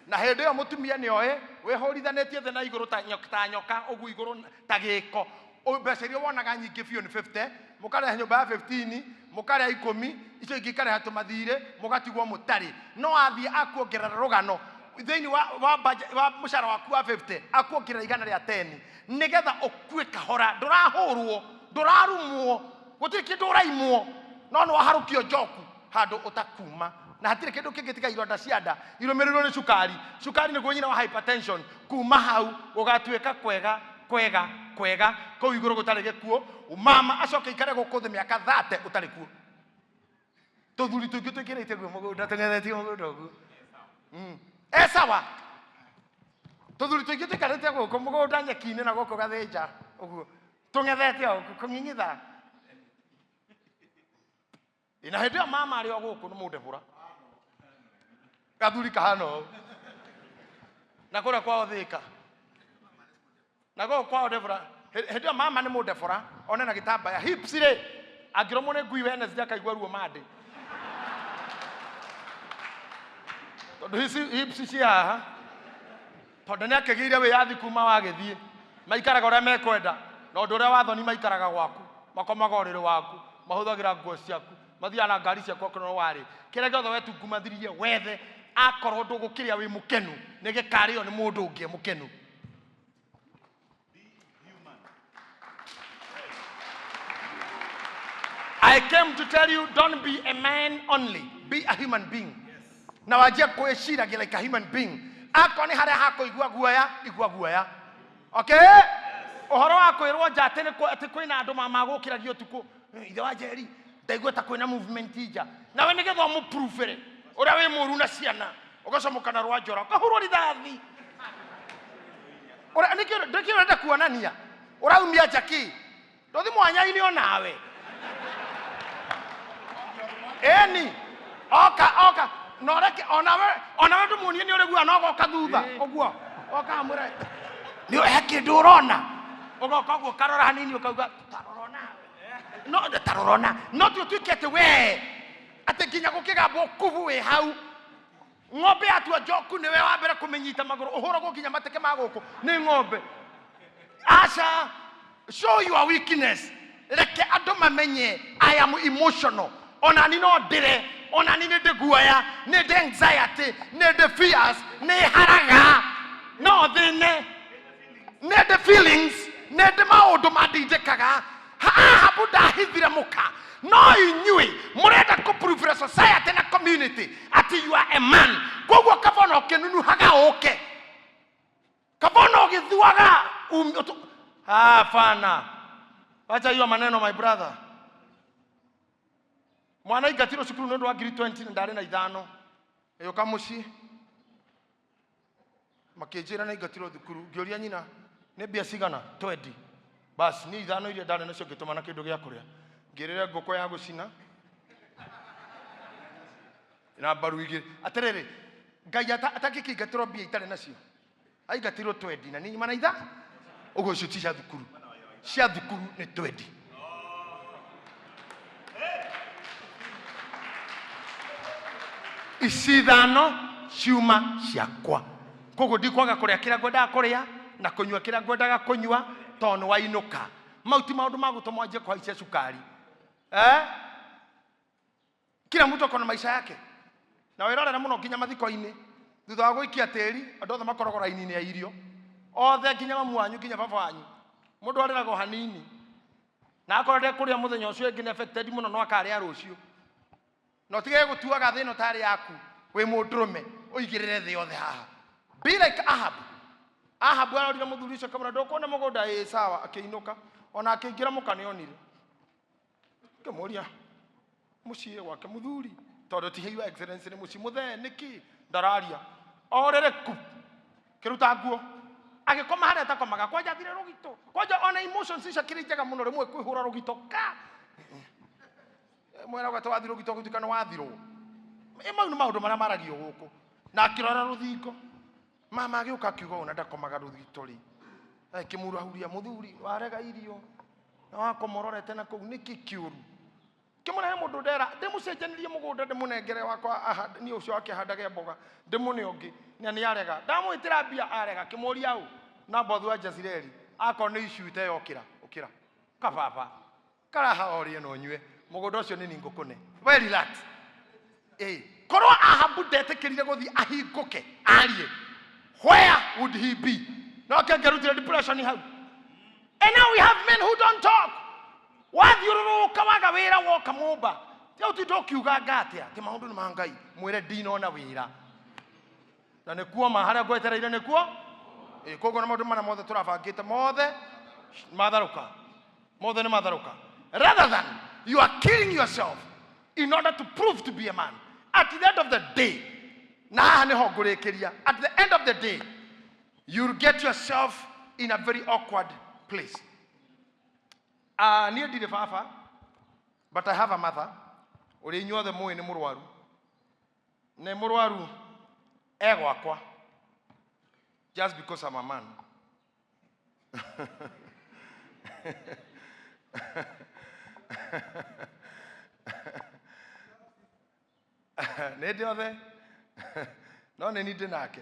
na hĩndĩ ĩyo mũtumia nĩ oĩ wĩhũrithanĩtie thĩ na igũrũ ta nyoka, ta nyoka ũguo igũrũ ta gĩko. Mbeca iria wonaga nyingĩ biũ nĩ 50, mũkarĩha nyũmba ya 15, mũkarĩha 10, icio ingĩ ikarĩha tũmathirĩ, mũgatigwo mũtarĩ. No athiĩ akuongerera rũgano thĩinĩ wa budget, wa mũcara waku wa 50, akuongerera igana rĩa 10 nĩgetha ũkue kahora. Ndũrahũrwo, ndũrarumwo, gũtirĩ kĩndũ ũraimwo, no nĩ waharũkio njoku handũ ũtakuma, na hatirĩ kĩndũ kĩngĩ tiga ironda cia nda irũmĩrĩirwo nĩ cukari. Cukari nĩguo nyina wa hypertension. Kuma hau gũgatuĩka kwega kwega kwega kũu igũrũ gũtarĩ gĩkuũ. Mama acoke ikare gũkũ thĩ mĩaka 30 ũtarĩ kuo. Tũthuri tũingĩ tũingĩrĩte guo mũgũnda, tũng'ethetie mũgũnda ũguo. E sawa, tũthuri tũingĩ tũikarĩte gũkũ mũgũnda nyeki-inĩ na gũkũ gathĩnja ũguo, tũng'ethete o kũng'ing'itha. Na hĩndĩ ĩyo mama arĩ o gũkũ nĩ mũndebũra gathuri kahana ũũ, na kũrĩa kwao Thĩka, na gũkũ kwao ndebũra. Hĩndĩ ĩyo mama nĩ mũndebũra, one na gĩtambaya hips rĩ, angĩrũmwo nĩ ngui Wednesday akaigua ruo Monday, tondũ hips ciĩ haha, tondũ nĩ akĩgĩire wĩyathi kuma wagĩthiĩ. Maikaraga ũrĩa mekwenda, na ũndũ ũrĩa wathoni, maikaraga gwaku, makomaga ũrĩrĩ waku, mahũthagĩra nguo ciaku, mathiaga na ngari ciaku okorwo warĩ kĩrĩa gĩothe wetungumathirie wethe. Akorwo ndũgũkĩrĩa wĩ mũkenu, nĩ gĩkarĩo nĩ mũndũ ũngĩ e mũkenu. I came to tell you, don't be a man only, be a human being. Na wanjie kwĩciragia like a human being. Akorwo nĩ harĩa hakũigua guoya, igua guoya. Okay? Ũhoro wa kwĩrwo nja atĩ atĩ kwĩna andũ magũkĩragia ũtukũ. Ithe wa Njeri, ndaigua ta kwĩna movement nja. Nawe nĩgetha ũmũprove ũrĩa wĩ mũru na ciana, ũgacomoka na rwa njora, ũkahũrwo rithathi. Ũrĩa nĩkĩo ũrenda kuonania? Ũraumia njaki. Ndũthi mwanya-inĩ onawe. Ĩni oka oka na ũreke onawe ndũmuonie nĩ ũrĩ guoya, no goka thutha ũguo oka amwĩra nĩ he kĩndũ ũrona, ũgoka ũguo ũkarora hanini, ũkauga tarora onawe, no tarora ona no ti ũtuĩke atĩ we atĩ nginya gũkĩgambwo kubu wĩ hau. Ng'ombe yatua njoku nĩwe wa mbere kũmĩnyita magũrũ, ũhũragwo nginya mateke ma gũkũ nĩ ng'ombe. Aca, show your weakness. Reke andũ mamenye I am emotional, onani no ndĩre, onani nĩ ndĩ guoya, nĩ ndĩ anxiety, nĩ ndĩ fears, nĩ haraga, no thĩne, nĩ ndĩ feelings, nĩ ndĩ maũndũ mandindĩkaga. Ahabu ndahithire mũka, no inyuĩ mũrenda kũprove society na community atĩ you are a man. Koguo kabona ũkĩnunuhaga ũke, kabona ũgĩthuaga hapana. Wacha hiyo maneno, my brother. Mwana aingatirwo cukuru nĩ ũndũ wa ngiri 20 na ndarĩ na ithano. Ĩũka mũciĩ makĩnjĩra nĩ aingatirwo thukuru. Ngĩũria nyina nĩ mbia cigana. 20. Bas, niĩ ithano iria ndarĩ nacio ngĩtũma na kĩndũ gĩa kũrĩa, ngĩrĩre ngũkũ ya gũcina na mbaru igĩrĩ. Atĩrĩrĩ, Ngai atangĩkĩingatĩrwo mbia itarĩ nacio, aingatirwo 20 na niĩ nyuma na itha ũguo. Icio ti cia thukuru, cia thukuru nĩ 20. Ici ithano ciuma ciakwa, koguo ndikwaga kũrĩa kĩrĩa ngwendaga kũrĩa na kũnyua kĩrĩa ngwendaga kũnyua, tondũ nĩ wainũka. Mau ti maũndũ ma gũtũma wanjie kũhaicia cukari, eh? Kila mtu ako na maisha yake, na wĩrorere mũno nginya mathiko-inĩ, thutha wa gũikia tĩri, andũ othe makoragwo raini-inĩ ya irio, othe, nginya mamu wanyu, nginya baba wanyu. Mũndũ arĩraga o hanini, na akorwo ndekũrĩa mũthenya ũcio ĩngĩ nĩ affected mũno, no akarĩa rũciũ. Na ũtige gũtuaga thĩ ĩno tarĩ yaku. Wĩ mũndũrũme, ũigĩrĩre thĩ yothe haha. Be like Ahab. Ahab arorire mũthuri ũcio akamwĩra, "Ndũkuona mũgũnda?" "Ĩĩ sawa." Akĩinũka, ona akĩingĩra mũka nĩ onire, ngĩmũria mũciĩ gwake mũthuri, tondũ ti Your Excellency, nĩ mũciĩ mũthee, nĩkĩ ndararia orĩrĩ ku kĩruta nguo agĩkoma harĩa atakomaga. Kwanja athire rũgito, kwanja ona emotions icio kĩrĩ njega mũno, rĩmwe kwĩhũra rũgito ka mwena gwate wathirwo rũgito gũtuĩka nĩ wathirwo. Ĩ mau nĩ maũndũ marĩa maragio gũkũ. Na akĩrora rũthingo, mama agĩũka akiuga ona ndakomaga rũthito rĩ, akĩmurahuria, "Mũthuri, warega irio na wakoma ũrorete na kũu, nĩkĩ kĩũru?" Kĩmũrehe mũndũ ndera ndĩmũcenjanĩrie mũgũnda, ndĩmũnengere wakwa niĩ ũcio wake ahandage mboga, ndĩmũne ũngĩ, na nĩ arega. Ndamwĩtĩra mbia arega. Kĩmũria ũ Nabothu wa Jezreeli, akorwo nĩ issue iteyokĩra ũkĩra. Ũkĩra. Kababa. Karaha orie na ũnyue. Mũgũnda ũcio nĩ ningũkũne. We relax. Eh, korwo Ahabu ndetĩkĩrire gũthiĩ ahingũke arie. Where would he be? No kĩngĩrutire depression hau. And now we have men who don't talk. Wathiũrũrũka waga wĩra woka mũmba. Tiga ũtinda ũkiuga atĩa atĩ maũndũ nĩ ma Ngai. Mwĩre ndinona wĩra. Na nĩkuo ma harĩa ngwetereire nĩkuo. Ĩ koguo na maũndũ marĩa mothe tũrabangĩte mothe matharũka. Mothe nĩ matharũka. Rather than you are killing yourself in order to prove to be a man. At the end of the day, na haha nĩho ngũrĩkĩria. At the end of the day, you'll get yourself in a very awkward place. Niĩ ndirĩ baba, but I have a mother. Ũrĩa inyuothe mũĩ nĩ mũrwaru. Nĩ mũrwaru e gwakwa. Just because I'm a man. Nĩ ndĩ othe. No nĩ niĩ ndĩ nake.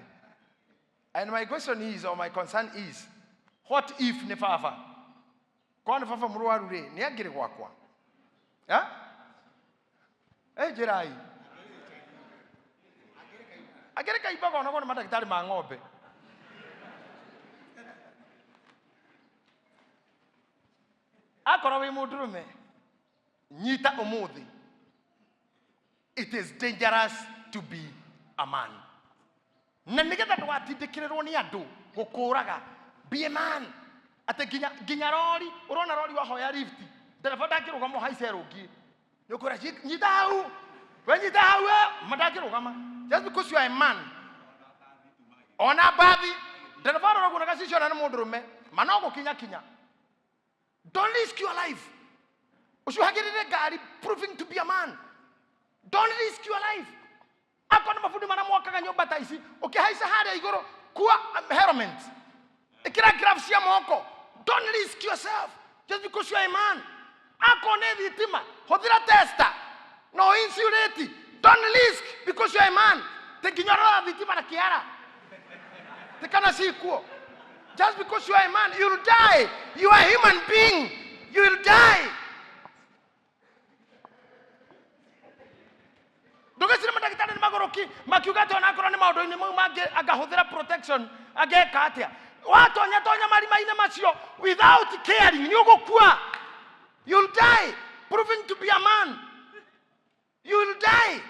And my question is, or my concern is, what if nĩ baba? Korwo nĩ baba mũrwaru rĩ, nĩ angĩrĩ gwakwa? Eh? Eh, njĩrai. Angĩrĩ kaimbaga onagwo nĩ mandagĩtarĩ ma ng'ombe. Akorwo wĩ mũndũrũme, nyita ũmũthĩ. It is dangerous to be a man. Na nĩgetha ndũgatindĩkĩrĩrwo nĩ andũ gũkũraga, be a man. Atĩ nginya nginya rori, ũrona rori wahoya lift, ndereba ndangĩrũgama ũhaice rũngi. Nĩ ũkwĩra nyita hau, we nyita hau we, ma ndangĩrũgama. Just because you are a man. Ona mbathi, ndereba aroragwo na gacicio na nĩ mũndũrũme, ma no gũkinya kinya. Don't risk your life. Ũcuhagĩrĩre ngari proving to be a man. Don't risk your life. Akorwo nĩ mabundi marĩa mwakaga nyũmba ta ici, ũkĩhaica harĩa igũrũ, kua helmet. Ĩkĩra gloves cia moko. Don't risk yourself just because you are a man. Akorwo nĩ thitima, hũthĩra tester. No insulate. Don't risk because you are a man. Ti nginya ũrora thitima na kĩara. Ti kana cikuo. Just because you are a man, you will die. You are a human being. You will die. Ndũgĩcire mandagĩtarĩ nĩ magũrũki makiuga atĩ onakorwo nĩ maũndũ-inĩ mau mangĩ angahũthĩra protection angeka atĩa. Watonya tonya marima-inĩ macio without caring nĩ ũgũkua. You'll die proving to be a man. You will die.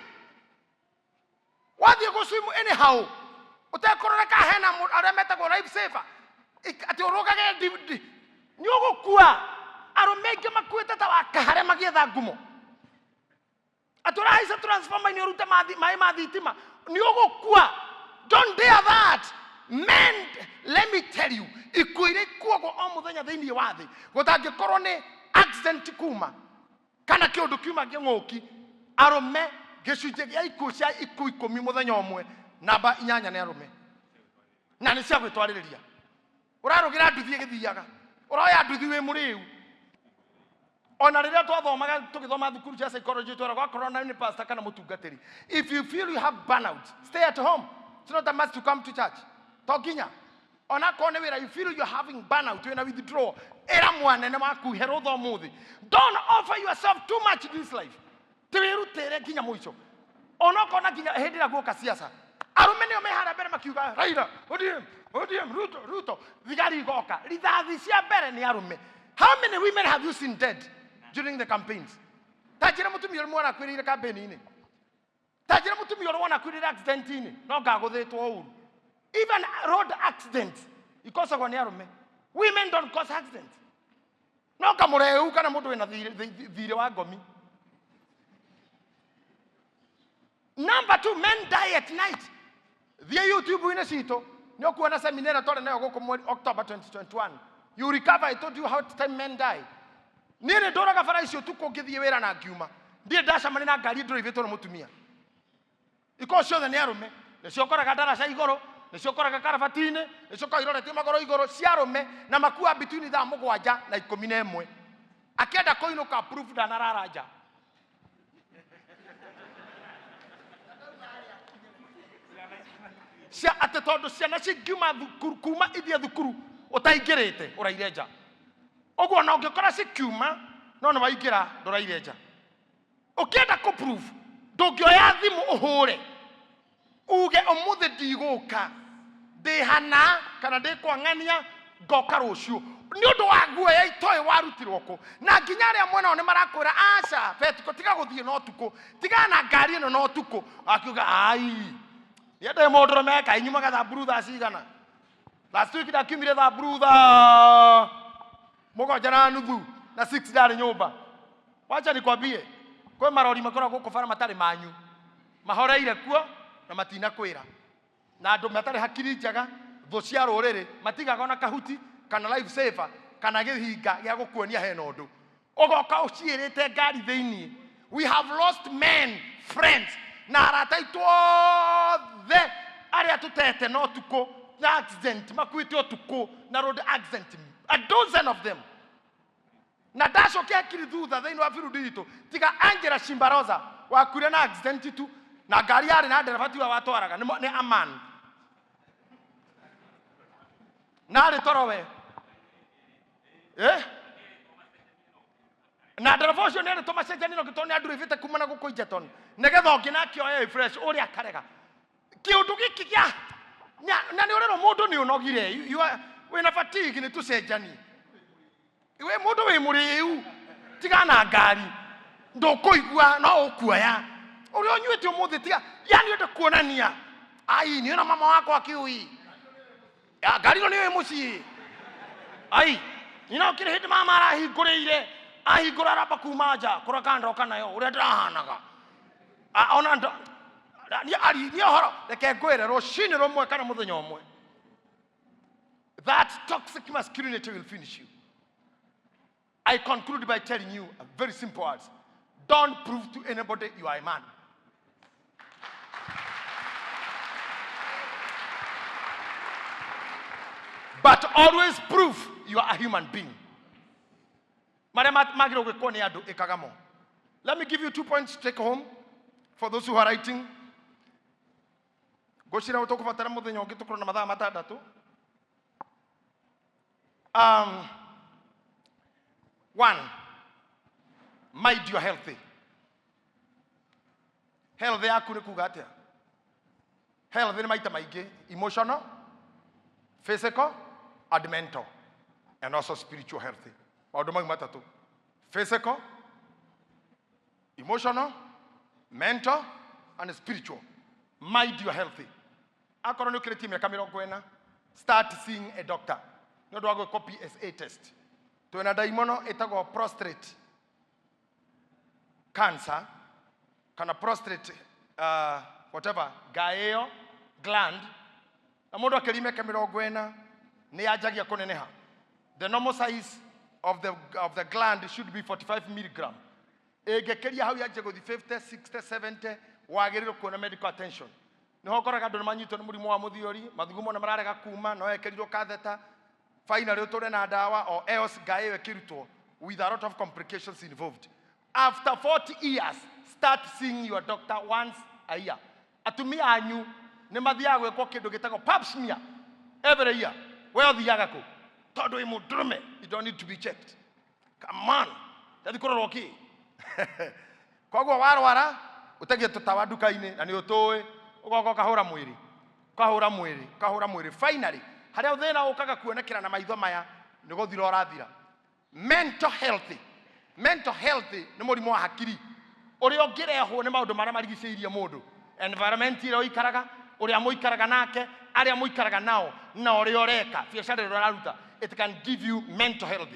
Wathiĩ gũswim anyhow ũtekũrora ka hena arĩa metagwo life saver atĩ ũrũgage nĩ ũgũkua. Arũme aingĩ makuĩte ta wakahare magĩetha ngumo. Atĩ ũrahaica transformer-inĩ ũrute maĩ ma thitima nĩ ũgũkua. Don't dare that. Men, let me tell you, ikuũ iria ikuagwo o mũthenya thĩinĩ wa thĩ gũtangĩkorwo nĩ accident kuma kana kĩũndũ kiuma kĩng'ũki, arũme gĩcunjĩ gĩa ikuũ cia ikuũ ikũmi mũthenya ũmwe, namba inyanya nĩ arũme, na nĩ cia gwĩtwarĩrĩria. Ũrarũgĩra nduthi ĩgĩthiaga, ũroya nduthi wĩ mũrĩu. Ona rĩrĩa twathomaga tũgĩthoma thukuru cia psychology tweragwo akorwo na nĩ pastor kana mũtungatĩri, if you feel you have burnout, stay at home. It's not a must to come to church. To nginya ona akorwo nĩ wĩra, you feel you are having burnout, wĩna withdrawal, ĩra mwanene waku he rũtha ũmũthĩ. Don't offer yourself too much in this life. Ti wĩrutĩre nginya mũico. Ona ũkona nginya hĩndĩ ĩrĩa guoka siasa, arũme nĩo me harĩa mbere makiuga Raila, ODM, ODM, Ruto, Ruto. Thigari igoka, rithathi cia mbere nĩ arũme. How many women have you seen dead during the campaigns? Ta njĩra mũtumia ũrĩa wanakuĩrĩire campaign-inĩ. Ta njĩra mũtumia ũrĩa wanakuĩrĩire accident-inĩ, no ngagũthĩtwo ũru. Even road accidents ikosagwo nĩ arũme. Women don't cause accidents. No kamũreu kana mũndũ wĩna thirĩ wa ngomi. Number 2, men die at night. Thiĩ YouTube-inĩ citũ nĩ ũkuona seminar ĩrĩa twarĩ nayo gũkũ mweri October 2021. You recover, I told you how time men die. Niĩ nĩ ndũraga bara icio ũtukũ ngĩthiĩ wĩra na ngiuma. Ndirĩ ndacemania na ngari ndũraivĩtwo nĩ mũtumia. Ikorwo ciothe nĩ arũme. Nĩcio ũkoraga ndaraca igũrũ, nĩcio ũkoraga karabati-inĩ, nĩcio ũkoraga iroretie magũrũ igũrũ cia arũme, na makua between thaa mũgwanja na ikũmi na ĩmwe. Akĩenda kũinũka proof ndanarara nja. Cia atĩ tondũ ciana cingiuma thukuru, kuma ithiĩ thukuru ũtaingĩrĩte ũraire nja. Ũguo ona ũngĩkora cikiuma no nĩ waingĩra ndũraire nja. Ũkĩenda kũ prove ndũngĩoya thimũ ũhũre uge ũmũthĩ ndigũka ndĩ hana kana ndĩ kwang'ania ngoka rũciũ nĩ ũndũ wa guoya itoĩ warutirwo kũ na nginya arĩa mwena nĩ marakwĩra aca betiko tiga gũthiĩ na ũtukũ tigana na ngari ĩno na ũtukũ akiuga ai niĩ ndĩ mũndũrũme kaĩ nyumaga thamburu thaa cigana last week ndakiumire thamburu thaa mũgwanja na nuthu na 6 ndarĩ nyũmba wacha nikwambie kwĩ marori makoragwo gũkũ bara matarĩ manyu mahoreire kuo na matinakwĩra na andũ matarĩ hakiri njega thũ cia rũrĩrĩ matigaga ona kahuti kana life saver kana gĩhinga gĩa gũkuonia hena ũndũ ũgoka ũciĩrĩte ngari thĩinĩ. We have lost men friends na arata aitũ othe arĩa tũtete na ũtukũ na accident makuĩte ũtukũ na road accident, a dozen of them. Na ndacokia hakiri thutha thĩinĩ wa birundi itũ tiga Angela Shimbaroza wakuire na accident tu na ngari yarĩ na ndereba tiwe watwaraga nĩ aman na arĩ toro we eh? Na ndereba ũcio nĩ arĩtwo macenjani no gĩtondũ nĩ andurĩbĩte kuma na gũkũ Egerton nĩgetha ũngĩ nake oe fresh ũrĩa akarega kĩũndũ gĩkĩ gĩa na nĩ ũrerwo mũndũ nĩ ũnogire. Wĩna fatigue nĩ tũcenjanie wĩ mũndũ wĩ mũrĩu tiga na ngari ndũkũigua no ũkuoya ũrĩa ũnyuĩte ũmũthĩ tiga yani ũndũ kuonania ai nĩ ona mama wakwa akiui Ya, ngari ĩno nĩyo ĩ mũciĩ ai nina ũkĩrĩ hĩndĩ mama arahingũrĩire ahingũra aramba kuma nja kũrora kana ndoka nayo ũrĩa ndĩrahanaga. Ona ndo niĩ ari niĩ ũhoro reke ngwĩre rũcinĩ rũmwe kana mũthenya ũmwe that toxic masculinity will finish you. I conclude by telling you a very simple words. Don't prove to anybody you are a man. But always prove you are a human being. Marĩa magĩrĩirwo gwĩkwo nĩ andũ ĩkaga mo. Let me give you 2 points to take home for those who are writing. Ngwĩciria tũkũbatara mũthenya ũngĩ tũkorwo na mathaa matandatũ. One, mind your healthy. Health yaku nĩ kuga atĩa? Health nĩ maita maingĩ, emotional, physical and mental and also spiritual health. Maũndũ mau matatũ, physical, emotional, mental and spiritual. Mind your healthy. Akorwo nĩ ũkĩrĩtie mĩaka 40, start seeing a doctor nĩ ũndũ wa gwĩkwo PSA test. Twĩna ndaimono ĩtagwo prostate cancer kana prostate whatever ngaĩ ĩyo gland na mũndũ akĩria mĩaka 40 nĩ yanjagia kũneneha. The normal size of the gland should be 45 milligram. Ĩngĩkĩria hau yanjie gũthiĩ 50, 60, 70, wagĩrĩirwo kuona medical attention. Nĩho ũkoraga andũ nĩ manyitwo nĩ mũrimũ wa mũthiori mathugumo nĩ mararega kuma no ekĩrirwo catheter finally ũtũre na ndawa or else ngaĩ ĩyo ĩkĩrutwo with a lot of complications involved. After 40 years, start seeing your doctor once a year. Atumia anyu nĩ mathiaga gwĩkwo kĩndũ gĩtagwo pap smear every year. We ũthiaga kũ tondũ wĩ mũndũrũme? You don't need to be checked. Come on, ndathi kũrorwo kĩ? Koguo warwara ũtegie tũtawa nduka-inĩ na nĩ ũtũĩ ũgoka ũkahũra mwĩrĩ ũkahũra mwĩrĩ ũkahũra mwĩrĩ finally harĩa thĩna ũkaga kuonekera na maitho maya nĩ gũthira ũrathira. Mental health. Mental health nĩ mũrimũ wa hakiri ũrĩa ũngĩrehwo nĩ maũndũ marĩa marigicĩirie mũndũ, environment ĩrĩa ũikaraga, ũrĩa mũikaraga nake, arĩa mũikaraga nao na ũrĩa ũreka biacara ĩrĩa ũraruta. It can give you mental health,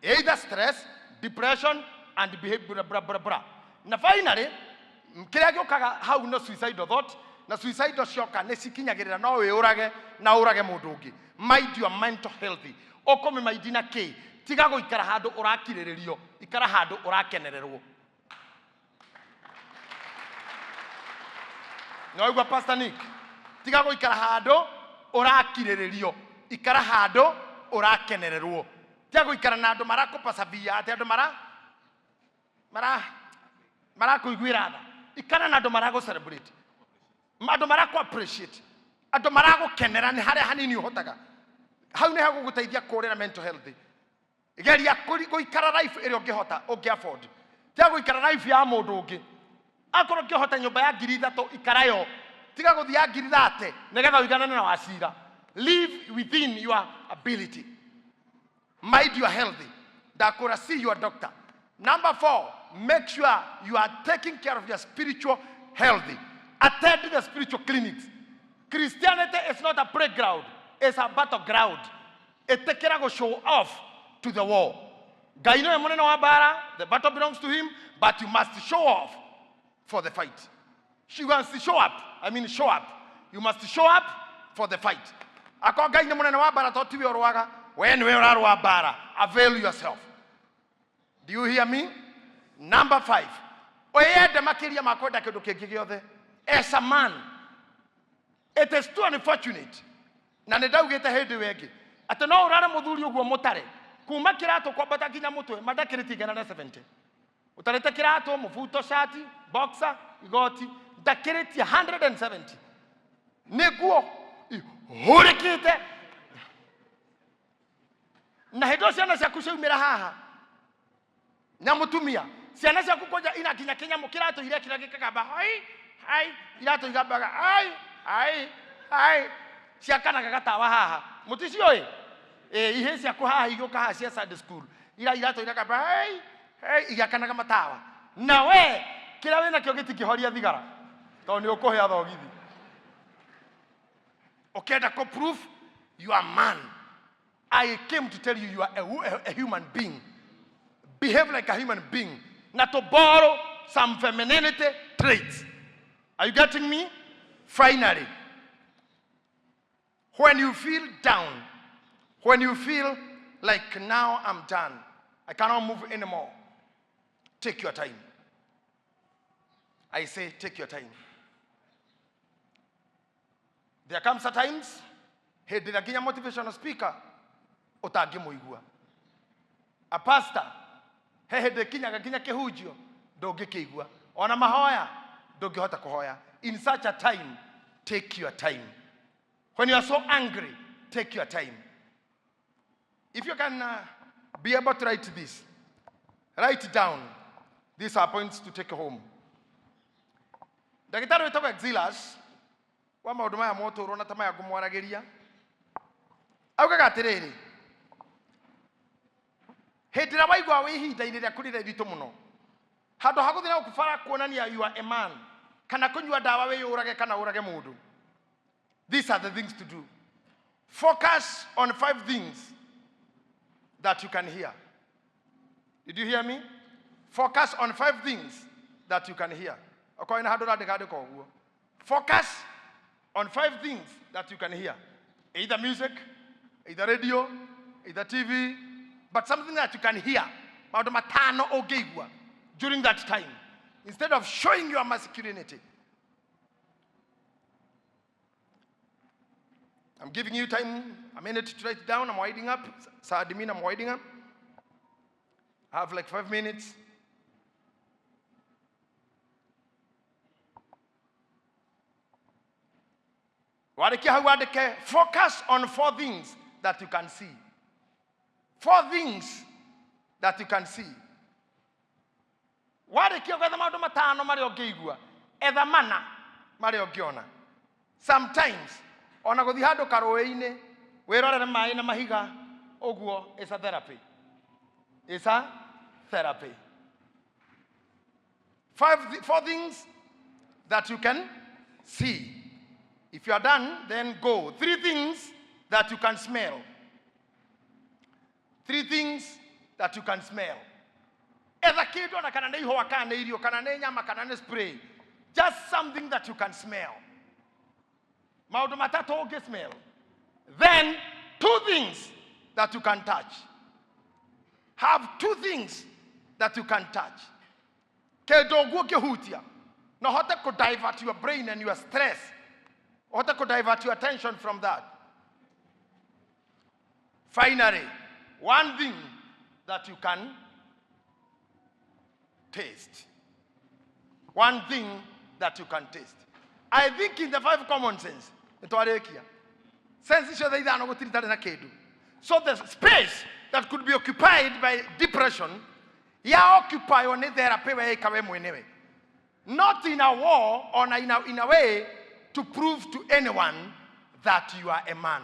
either stress, depression and behavior blah, blah, blah. Na finally kĩrĩa gĩũkaga hau no suicidal thought na suicidal cioka nĩ cikinyagĩrĩra no wĩũrage na ũrage mũndũ ũngĩ. Mind your mental health. Ũkũmĩmaindi na kĩ? Tiga gũikara handũ ũrakirĩrĩrio, ikara handũ ũrakenererwo. Nĩwaigua, Pastor Nick? Tiga gũikara handũ ũrakirĩrĩrio, ikara handũ ũrakenererwo. Tiga gũikara na andũ marakũpacabia atĩ andũ mara mara marakũiguĩra tha. Ikara na andũ maragũ celebrate, andũ marakũ appreciate, andũ maragũkenera nĩ harĩa hanini ũhotaga. Hau nĩ hagũgũteithia kũrĩra mental health. Geria gũikara life ĩrĩa ũngĩhota, ũngĩ afford. Tiga gũikara life ya mũndũ ũngĩ. Akorwo ũngĩhota nyũmba ya 3,000, ikara yo. Tiga gũthiĩ ya 30,000 nĩgetha ũiganane na Wacira. Live within your ability. Mind you are healthy. Ndakũra, see your doctor. Number 4, make sure you are taking care of your spiritual health. Attend the spiritual clinics. Christianity is not a playground, it's a battleground. Ĩtĩkĩra gũ show off to the war. Ngai nĩwe mũnene wa mbara, the battle belongs to him, but you must show off for the fight. She wants to show up. I mean, show up. You must show up for the fight. Akorwo Ngai nĩ mũnene wa mbara, to tiwe ũrũaga, we nĩwe ũrarũa mbara. Avail yourself. Do you hear me? Number 5, wĩyende makĩria ma kwenda kĩndũ kĩngĩ gĩothe. As a man, it is too unfortunate, na nĩ ndaugĩte hĩndĩ ĩyo ĩngĩ atĩ no ũrare mũthuri ũguo mũtare kuma kĩratũ kwambata nginya mũtwe mandakĩrĩtie 170, ũtarĩte kĩratũ, mũbuto, shati, boxer, igoti, ndakĩrĩtie 170, nĩguo hũrĩkĩte. Na hĩndĩ ĩyo ciana ciaku ciaumĩra haha na mũtumia, ciana ciaku kwanja ina nginya kĩnyamũ kĩratũ irekĩra gĩkagamba hai hai, iratũ igambaga hai hai hai, ciakanaga gatawa haha, mũticioĩ? Ĩ ihĩ ciaku haha igĩũka haha cia Sunday school, ira iratũ iragamba hai hai, igĩakanaga matawa, na we kĩrĩa wĩnakĩo gĩtingĩhoria thigara tondũ nĩ ũkũhĩa thogithi ũkĩenda kũ prove you are man. I came to tell you, you are a human being. Behave like a human being, not to borrow some femininity traits. Are you getting me? Finally, when you feel down, when you feel like now I'm done, I cannot move anymore, take your time. I say take your time. There comes a times hĩndĩ ĩrĩa nginya motivational speaker ũtangĩmũigua, a pastor, he hĩndĩ ĩkinyaga nginya kĩhunjio ndũngĩkĩigua, ona mahoya ndũngĩhota kũhoya. In such a time, take your time. When you are so angry, take your time. If you can be able to write this, write down. These are points to take home. Ndagĩtarĩ wĩtagwo Exilas wa maũndũ maya motũrwo na ta maya ngũmwaragĩria augaga atĩrĩrĩ, hĩndĩ ĩrĩa waigua wĩ ihinda-inĩ rĩaku rĩrĩa iritũ mũno, handũ ha gũthiĩ na gũkũ bara kuonania you are a man, kana kũnyua ndawa wĩyũrage kana ũrage mũndũ, these are the things to do. Focus on 5 things that you can hear. Did you hear me? Focus on 5 things that you can hear. Okorwo na handũ ũrandĩka, andĩka ũguo. Focus on 5 things that you can hear, either music, either radio, either TV, but something that you can hear. Maũndũ matano ũngĩigua during that time, instead of showing your masculinity. I'm giving you time, a minute to write down. I'm winding up. Sir Admin, I'm winding up. I have like 5 minutes. Warĩkia hau wandĩke, focus on 4 things that you can see. 4 things that you can see. Warĩkia gwetha maũndũ matano marĩa ũngĩigua, etha mana marĩa ũngĩona. Sometimes ona gũthiĩ handũ karũĩ-inĩ wĩrorere maĩ na mahiga ũguo is a therapy. It's a therapy. 4 things that you can see. If you are done, then go. 3 things that you can smell. 3 things that you can smell. Etha kĩndũ ona kana nĩ ihũa, kana nĩ irio, kana nĩ nyama, kana nĩ spray. Just something that you can smell. Maũndũ matatũ ũngĩ smell. Then 2 things that you can touch. Have 2 things that you can touch. Kĩndũ ũguo ũngĩhutia. Na ũhote kũ divert your brain and your stress. Ũhote kũ divert your attention from that. Finally, 1 thing that you can taste. 1 thing that you can taste. I think in the 5 common sense, nĩtwarĩkia. Sense ciothe ithano gũtirĩ tarĩ na kĩndũ. So the space that could be occupied by depression ya occupywo nĩ therapy weĩka we mwenewe, not in a war or in a way to prove to anyone that you are a man.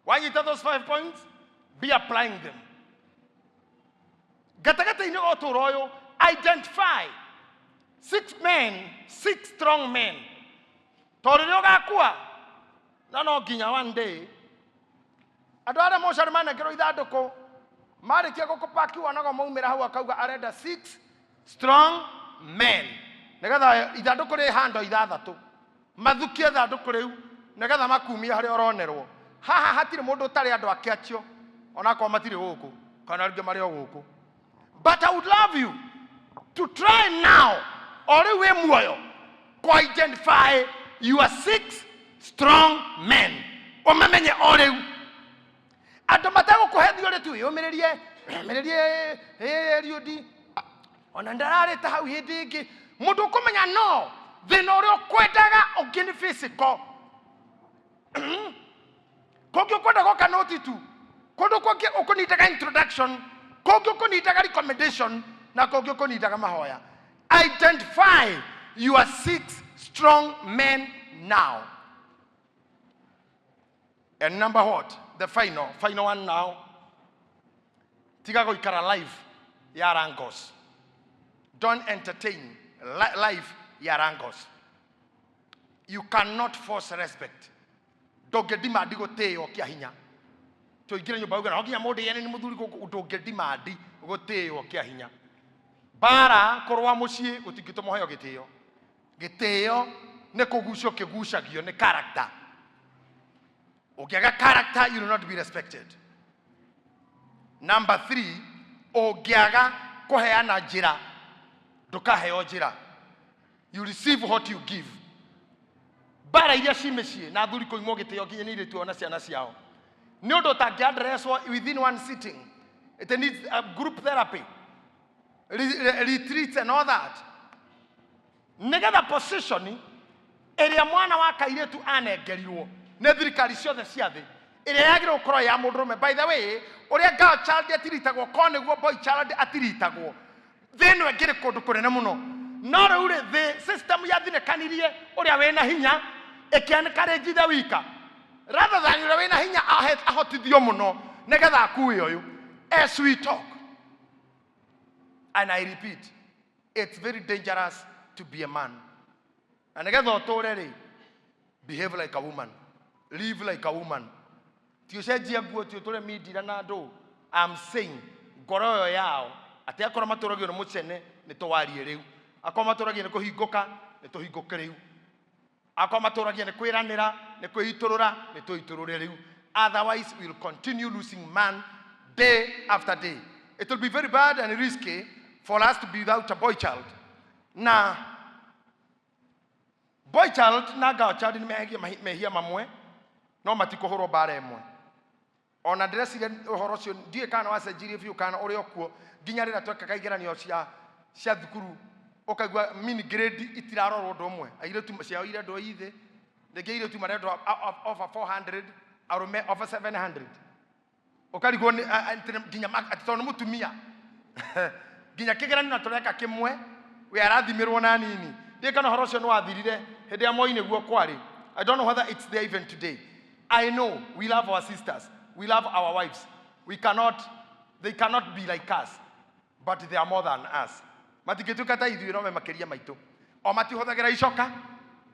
Wanyita those five points, be applying them gatagatĩ-inĩ ga ũtũũro ũyũ. Identify six men, six strong men, tondũ rĩrĩa ũgakua na no nginya one day andũ arĩa mocarĩ manengerwo ithandũkũ marĩkia gũkũpaki wonaga maumĩra hau, akauga arenda six strong men nĩgetha ithandũkũ rĩ hando ithathatũ mathukie ithandũkũ rĩu nĩgetha makumie harĩa ũronerwo. Haha hatirĩ mũndũ ũtarĩ andũ ake acio, onakorwo matirĩ gũkũ kana rĩngĩ marĩ o gũkũ. But I would love you to try now, o rĩu wĩ muoyo, kũ identify your six strong men, ũmamenye o rĩu, andũ mategũkũhe theory tu, yũmĩrĩrie yũmĩrĩrie riũndi ona ndararĩte hau. Hĩndĩ ĩngĩ mũndũ ũkũmenya no thĩna ũrĩa ũkwendaga ũngĩ nĩ physical, kũngĩ ũkwendaga ũkanoti tu, kũndũ kũngĩ ũkũnindaga introduction, kũngĩ ũkũnindaga recommendation, na kũngĩ ũkũnindaga mahoya. Identify your six strong men now. And number what? The final final one now, tiga gũikara life ya rangos. Don't entertain life ya rangos. You cannot force respect. Ndũngĩdimandi gũtĩo kĩa hinya. Tũingĩre nyũmba uge no nginya mũndũ yene nĩ mũthuri gũkũ. Ndũngĩdimandi gũtĩo kĩa hinya. Mbara kũrũa mũciĩ gũtingĩtũma ũheo gĩtĩo. Gĩtĩo nĩ kũgucio kĩgucagio nĩ character. Ũngĩaga character, you will not be respected. Number three, ũngĩaga kũheana njĩra, ndũkaheo njĩra. You receive what you give. Mbara iria ci mĩciĩ na athuri kũimwo gĩtĩo nginya nĩ irĩtu ona ciana ciao nĩ ũndũ ũtangĩ addresswo within one sitting. It needs a group therapy, retreats and all that, nĩgetha position ĩrĩa mwana wa kairĩtu anengerirwo nĩ thirikari ciothe cia thĩ, ĩrĩa yagĩrĩirwo gũkorwo ya mũndũrũme. By the way, ũrĩa girl child atiritagwo ko nĩguo boy child atiritagwo. Thĩ ĩno ĩngĩrĩ kũndũ kũnene mũno, no rĩu rĩ, thĩ system yathinĩkanirie ũrĩa wĩna hinya, ĩkĩ encourage the weaker rather than ũrĩa wĩna hinya ahotithio mũno nĩgetha akue ũyũ. As we talk, and I repeat, it's very dangerous to be a man, na nĩgetha ũtũre rĩ, behave like a woman, live like a woman. Ti ũcenjie nguo, ti ũtũre mindira na andũ. I'm saying ngoro ĩyo yao, atĩ akorwo matũragio nĩ mũcene, nĩ tũwarie rĩu. Akorwo matũragio nĩ kũhingũka, nĩ tũhingũke rĩu. Akorwo matũragia nĩ kwĩranĩra, nĩ kwĩitũrũra, nĩ twĩitũrũre rĩu. Otherwise we will continue losing man day after day. It will be very bad and risky for us to be without a boy child. Na boy child na girl child nĩ mehagia mehia mamwe, no matikũhũrwo mbara ĩmwe. Ona ndĩreciria ũhoro ũcio ndiũĩ kana wacenjirie biũ kana ũrĩ o kuo nginya rĩrĩa twekaga igeranio cia thukuru, ũkaigua mean grade itirarorwo ũndũ ũmwe. Airĩtu ciao irendwo ithĩ, rĩngĩ airĩtu marendwo over 400, arũme over 700. Ũkarigwo nĩ nginya atĩ tondũ nĩ mũtumia, nginya kĩgeranio na tũreka kĩmwe, we arathimĩrwo na nini. Ndiũĩ kana ũhoro ũcio nĩ wathirire. Hĩndĩ ya Moi nĩguo kwarĩ. I don't know whether it's there even today. I know we love our sisters, we love our wives. We cannot, they cannot be like us, but they are more than us. Matingĩtuĩka ta ithuĩ, no me makĩria maitũ. O matihũthagĩra icoka,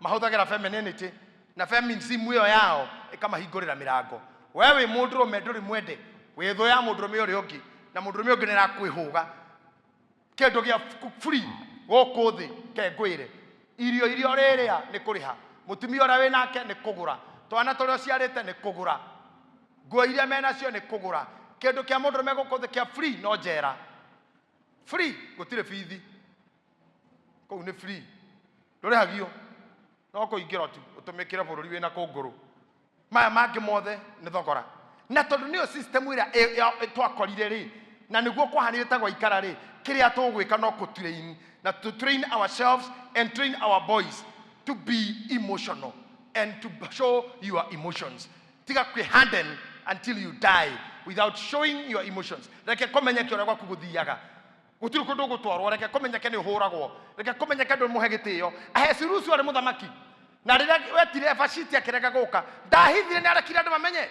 mahũthagĩra femininity na feminism ĩyo yao ĩkamahingũrĩra mĩrango. We wĩ mũndũrũme, ndũrĩ mwende, wĩ thũ ya mũndũrũme ũrĩa ũngĩ, na mũndũrũme ũngĩ nĩ arakwĩhũga. Kĩndũ gĩa free gũkũ thĩ kengwĩre, irio iria ũrĩrĩa nĩ kũrĩha, mũtumia ũrĩa wĩ nake nĩ kũgũra, twana tũrĩa ũciarĩte nĩ kũgũra, nguo iria menacio nĩ kũgũra. Kĩndũ kĩa mũndũrũme gũkũ thĩ kĩa free no njera. Free, gũtirĩ bithi kũu, nĩ free, ndũrĩhagio, no kũingĩra tu ũtũmĩkĩre bũrũri wĩna kũngũrũ. Maya mangĩ mothe nĩ thogora. Na tondũ nĩyo system ĩrĩa twakorire rĩ, na nĩguo kwahanire ta gwaikara rĩ, kĩrĩa tũgwĩka no kũ train na to train ourselves and train our boys to be emotional and to show your emotions. Tiga kwĩ harden. until you die without showing your emotions. Reke kũmenyeke ũrĩa gwaku gũthiaga. Gũtirĩ kũndũ ũgũtwarwo, reke kũmenyeke nĩ ũhũragwo, reke kũmenyeke ndũmũhe gĩtĩo. Ahasuerusu arĩ mũthamaki, na rĩrĩa wetire Vashiti akĩrega gũka, ndahithire, nĩ arekire andũ mamenye.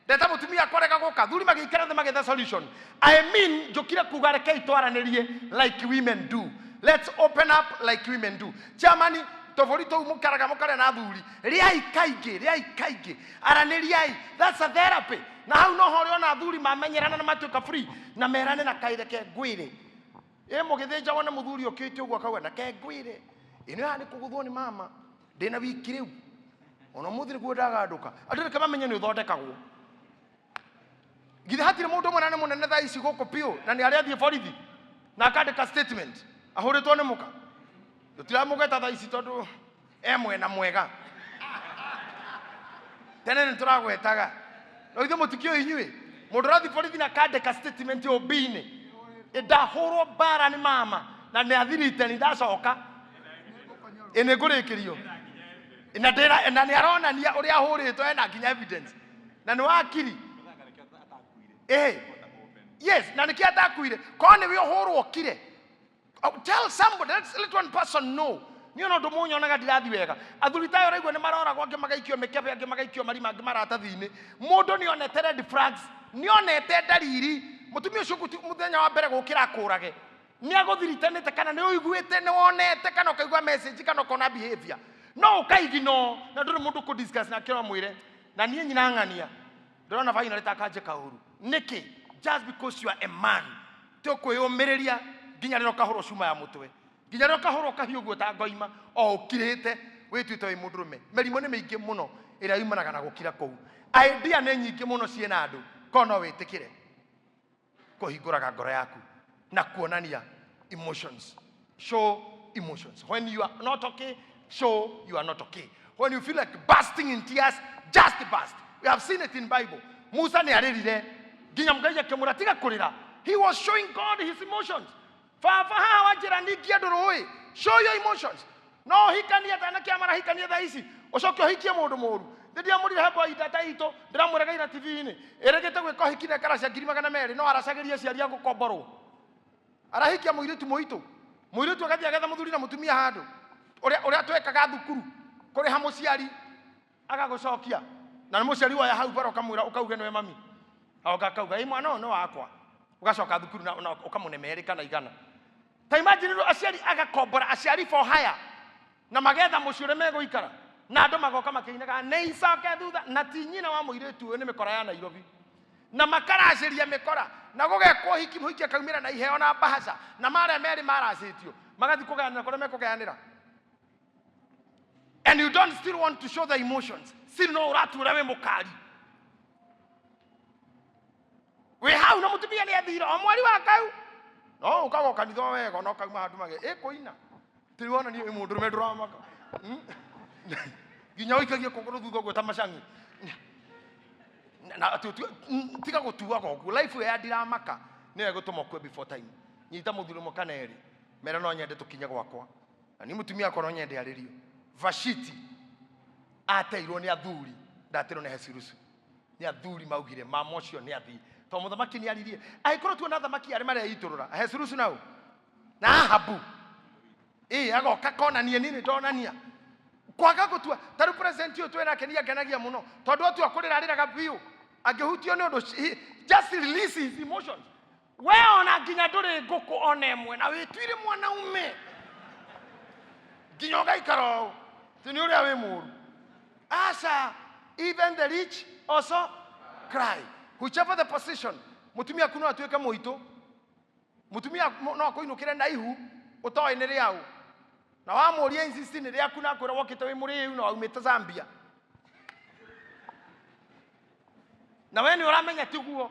Ndeta mũtumia akwarega gũka, thuri magĩikara thĩ magĩetha solution. I mean, njũkire kuga rekei twaranĩrie like women do. Let's open up like women do. Chairman, tũbũri tũu mũkaraga mũkarĩa na athuri, rĩai kaingĩ, rĩai kaingĩ, aranĩriai. That's a therapy. Na hau noho ũrĩona athuri mamenyerana na matuĩka free na merane na kaireke ngwĩre. Ĩ mũgĩthĩnja wone mũthuri ũkĩte ũguo akauga na ke ngwĩre, ĩno yaha nĩ kũgũthwo nĩ mama, ndĩna wiki rĩu, ona ũmũthĩ nĩguo ndagandũka. Andũ reke mamenye nĩ ũthondekagwo. Githĩ hatirĩ mũndũ ũmwe na nĩ mũnene thaa ici gũkũ piũ, na nĩ arĩa athiĩ borithi na akandĩka statement ahũrĩtwo nĩ mũka. Tũtiramũgweta thaa ici tondũ e mwena mwega. Tene nĩ tũragwetaga. No ithuĩ mũtikĩũĩ inyuĩ. Mũndũ ũrathiĩ borithi na akandĩka statement OB-inĩ. Ndahũrwo mbara nĩ mama na nĩ athirite nĩ ndacoka. Ĩ nĩ ngũrĩkĩrio. Na ndĩra na nĩ aronania ũrĩa ahũrĩtwo ena nginya evidence. Na nĩ wakiri. Ĩ. Yes, na nĩkĩo atakuire. Korwo nĩwe ũhũrwo ũkire. Oh, tell somebody, let one person know. Niĩ ona ũndũ mũnyonaga ndirathi wega. Athuri tayo ũraigua nĩ maroragwo, angĩ magaikio mĩkebe, angĩ magaikio marima, angĩ maratathi-inĩ. Mũndũ nĩ onete red flags, nĩ onete ndariri. Mũtumia ũcio mũthenya wa mbere gũkĩra akũrage. Nĩ agũthiritanĩte kana nĩ ũiguĩte, nĩ wonete kana ũkaigua message kana ũkona behavior. No ũkaiginoo na ndũrĩ mũndũ kũ discuss nake ũramwĩre. Na niĩ nyina ng'ania. Ndĩrona finally ta kanjĩka ũru. Nĩkĩ? Just because you are a man. Tũkwĩyũmĩrĩria nginya rĩrĩa ũkahũrwo cuma ya mũtwe, nginya rĩrĩa ũkahũrwo kahiũ ũguo ta ngoima, o ũkirĩte wĩtuĩte wĩ mũndũrũme. Mĩrimũ nĩ mĩingĩ mũno ĩrĩa yumanaga na gũkira kũu. Idea nĩ nyingĩ mũno ciĩna andũ, korwo no wĩtĩkĩre kũhingũraga ngoro yaku na kuonania emotions. Show emotions. When you are not okay, show you are not okay. When you feel like bursting in tears, just burst. We have seen it in Bible. Musa nĩ arĩrire nginya Ngai akĩmwĩra tiga kũrĩra. He was showing God his emotions. Baba haha wanjĩra ningie andũ rũĩ. Show your emotions. No ũhikanie ta anake aya marahikania thaa ici, ũcoke ũhikie mũndũ mũru. Nĩ ndiamũrire he boy tata itũ, ndĩramwĩraga ira TV-inĩ, ĩrĩgĩte gwĩka ũhiki na ĩkaracia ngiri magana merĩ, no aracagĩria aciari a gũkomborwo. Arahikia mũirĩtu mũitũ, mũirĩtu agathiĩ agetha mũthuri na mũtumia handũ. Ũrĩa, ũrĩa twekaga thukuru, kũrĩha mũciari agagũcokia, na nĩ mũciari woya hau bara ũkamwĩra ũkauge nĩwe mami. Agoka akauga, ĩ mwana ũyũ nĩ wakwa. Ũgacoka thukuru na ũkamũne merĩ kana igana. Ta imagine rĩu aciari agakombora aciari for hire na magetha mũciĩ ũrĩa megũikara, na andũ magoka makĩinaga nĩ icoke thutha, na ti nyina wa mũirĩtu ũyũ, nĩ mĩkora ya Nairobi, na makaracĩria mĩkora na gũgekwo ũhiki, mũhiki akaumĩra na iheo na mbahaca, na marĩa merĩ maracĩtio magathiĩ kũgayanĩra kũrĩa mekũgayanĩra. And you don't still want to show the emotions. Still no ũratura wĩ mũkari. Wĩ hau na mũtumia nĩ athire o mweri wa kau. No ũkaga kanitha o wega no kauma handũ mage ĩkũina. Tiri wona niĩ mũndũ rũme ndũramaka. Nginya ũikagie kũgũrũ thutha ũguo ta macangi. Na tiga gũtuaga ũguo. Life ĩyo ya ndiramaka nĩyo ĩgũtũma ũkue before time. Nyita mũthuri ũmwe kana erĩ. Mera no nyende tũkinye gwakwa. Na niĩ mũtumia wakwa no nyende arĩrio. Vashiti ateirwo nĩ athuri, ndateirwo nĩ Ahasuerusu. Nĩ athuri maugire mama ũcio nĩ athiĩ. Tondũ mũthamaki nĩ aririe, angĩkorwo tuona athamaki arĩa mareitũrũra, Ahasuerusu nao na Ahabu. Ĩ agoka konania niĩ nĩ ndonania. Kwaga gũtua, ta rĩu president ũyũ twĩ nake nĩ angenagia mũno, tondũ atua kũrĩra arĩraga biũ. Angĩhutio nĩ ũndũ, he just release his emotions. We ona nginya ndũrĩ ngũkũ ona ĩmwe na wĩtuire mwanaume nginya ũgaikara ũũ, ti nĩ ũrĩa wĩ mũũru. Aca, even the rich also cry. Whichever the position, mũtumia aku no atuĩke mũitũ, mũtumia no akũinũkĩre na ihu ũtoĩ nĩ rĩaũ, na wamũria insist nĩ rĩaku na akwĩra wokĩte wĩ mũrĩu na waumĩte Zambia, na we nĩ ũramenya tiguo.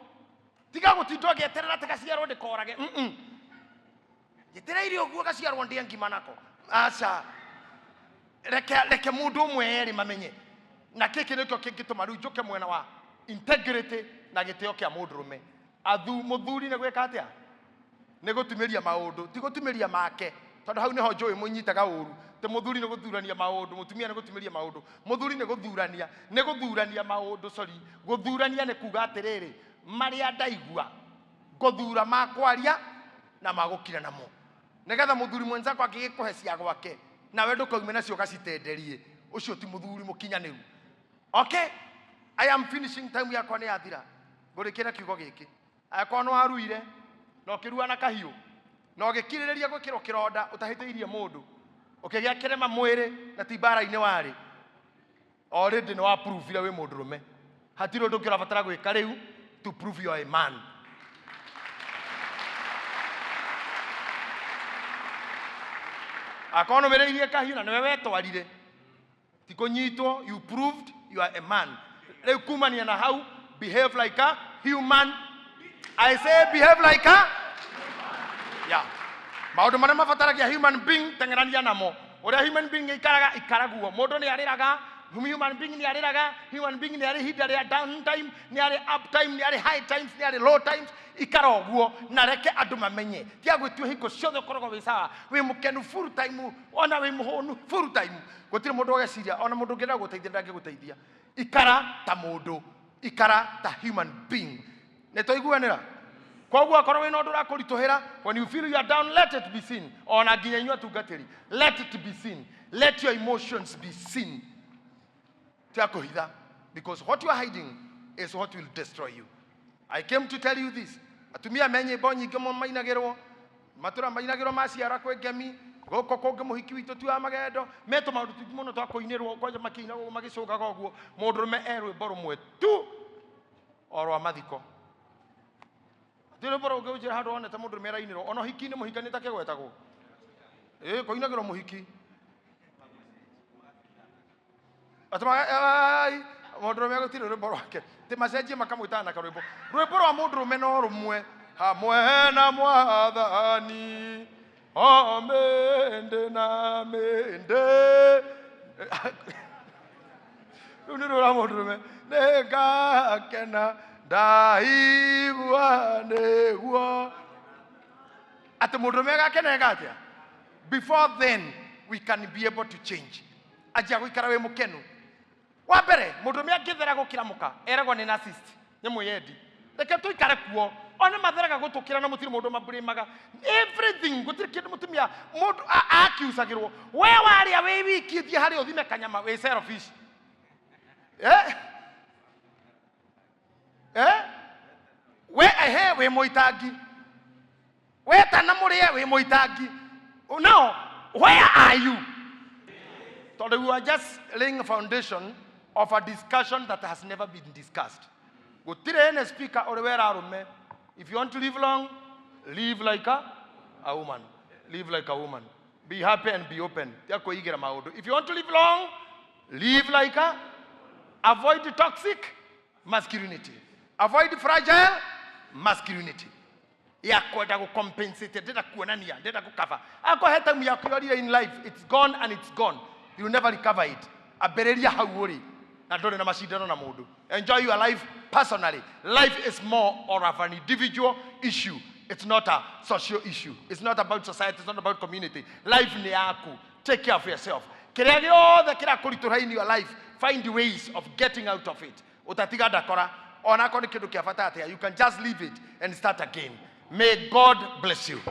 Tiga gũtinda ũgĩeterera atĩ gaciarwo ndĩkorage. Njetereire ũguo gaciarwo ndĩe ngima nako. Aca, reke mũndũ ũmwe erĩ mamenye. Na kĩkĩ nĩkĩo kĩngĩtũma rĩu njũke mwena wa integrity na gĩtĩo kĩa mũndũrũme. Mũthuri nĩ gwĩka atĩa? Nĩ gũtumĩria maũndũ, ti gũtumĩria make, tondũ hau nĩho njũĩ mũnyitaga ũru. Ti muthuri nĩ gũthurania maũndũ, mũtumia nĩ gũtumĩria maũndũ. Mũthuri nĩ gũthurania, nĩ gũthurania maũndũ, sorry. Gũthurania nĩ kuga atĩrĩrĩ, marĩa ndaigua ngũthura ma kwaria na ma gũkira namo, nĩgetha mũthuri mwenzako angĩgĩkũhe cia gwake nawe ndũkaume nacio ũgacitenderie. Ũcio ti mũthuri mũkinyanĩru. Okay, I am finishing, time yakwa nĩ yathira. Ngũrĩkia na kiugo gĩkĩ: angĩkorwo nĩ waruire na ũkĩrua na kahiũ na ũgĩkirĩrĩria gwĩkĩrwo kĩronda ũtahĩtĩirie mũndũ, ũkĩgĩa kĩrema mwĩrĩ na ti mbara-inĩ warĩ, already nĩ wa prove wĩ mũndũrũme. Hatirĩ ũndũ ũngĩ ũrabatara gwĩka rĩu to prove you are a man. Akorwo nũmĩrĩirie kahiũ na nĩwe wetwarire, ti kũnyitwo, you proved you are a man. Rĩu kumania na hau, behave like a human. I say behave like a, yeah. Maũndũ marĩa mabataragia human being, teng'erania namo. Ũrĩa human being ikaraga, ikaraguo. Mũndũ nĩ arĩraga, human being nĩ arĩraga, human being nĩ arĩ ihinda rĩa down time, nĩ arĩ up time, nĩ arĩ high times, nĩ arĩ low times. Ikara ũguo na reke andũ mamenye. Tiga gwĩtua hingo ciothe ũkoragwo wĩ sawa, wĩ mũkenu full time, ona wĩ mũhũnu full time. Gũtirĩ mũndũ ũgeciria, ona mũndũ ũngĩenda gũteithia ndangĩgũteithia. Ikara ta mũndũ, ikara ta human being. Nĩ twaiguanĩra? Koguo akorwo wĩna ũndũ ũrakũritũhĩra, when you feel you are down, let it be seen. Ona nginya inyuĩ atungatĩri, let it be seen, let your emotions be seen. Tiga kũhitha, because what you are hiding is what will destroy you. I came to tell you this. Atumia me nyĩmbo nyingĩ mũno mainagĩrwo, matũra mainagĩrwo maciara, kwĩ ngemi gũkũ kũngĩ, mũhiki witũ ti wa magendo, me tũmaũndũ tũingĩ mũno twa kũinĩrwo, kwanja makĩinagwo magĩcũgaga ũguo. Mũndũrũme e rwĩmbo rũmwe tu, o rwa mathiko. Hatirĩ rwĩmbo rũngĩ ũnjĩra handũ wonete mũndũrũme arainĩrwo. Ona ũhiki-inĩ, mũhikani takĩgwetagwo, ĩ kũinagĩrwo mũhiki atĩ mũndũrũme gũtirĩ rwĩmbo rwake, tĩ macenjie makamwĩtaga na karwĩmbo. Rwĩmbo rwa mũndũrũme no rũmwe, hamwe na Mwathani o mĩndĩ na mĩndĩ. Rĩu nĩ rwĩra mũndũrũme, nĩ ngakena ndaigua nĩguo atĩ mũndũrũme agakenega atĩa. Before then we can be able to change, anjia gũikara wĩ mũkenu. Wa mbere, mũndũrũme angĩthera gũkĩra mũka, eragwo nĩ narcissist, nĩ mwĩyendi. Reke tũikare kuo, one matheraga gũtũkĩra na mũtirĩ mũndũ mablĩmaga everything. Gũtirĩ kĩndũ mũtumia mũndũ akiucagĩrwo. We warĩa wĩ wiki, thiĩ harĩa ũthime kanyama, wĩ selfish, eh? Eh? We ehe wĩ mũitangi, wetana mũrĩe wĩ mũitangi. Now where are you? Tondũ we are just laying a foundation of a discussion that has never been discussed. Gũtirĩ any speaker ũrĩ wera arũme, if you want to live long, live like a woman, live like a woman, be happy and be open. Tia kwĩigĩra maũndũ. If you want to live long, live like a, avoid toxic masculinity, avoid fragile masculinity ya kwenda gũcompensate, ndĩrenda kuonania, ndĩrenda gũcover. Akorwo he time yaku yorire in life, it's gone and it's gone, you never recover it. Ambĩrĩria hau ũrĩ na ndũrĩ na macindano na mũndũ. Enjoy your life personally. Life is more or of an individual issue. It's not a social issue. It's not about society. It's not about community. Life nĩ yaku. Take care of yourself. Kĩrĩa gĩothe kĩrakũritũha in your life, find ways of getting out of it. Ũtatiga ndakora, onakorwo nĩ kĩndũ kĩa bata atĩa, you can just leave it and start again. May God bless you.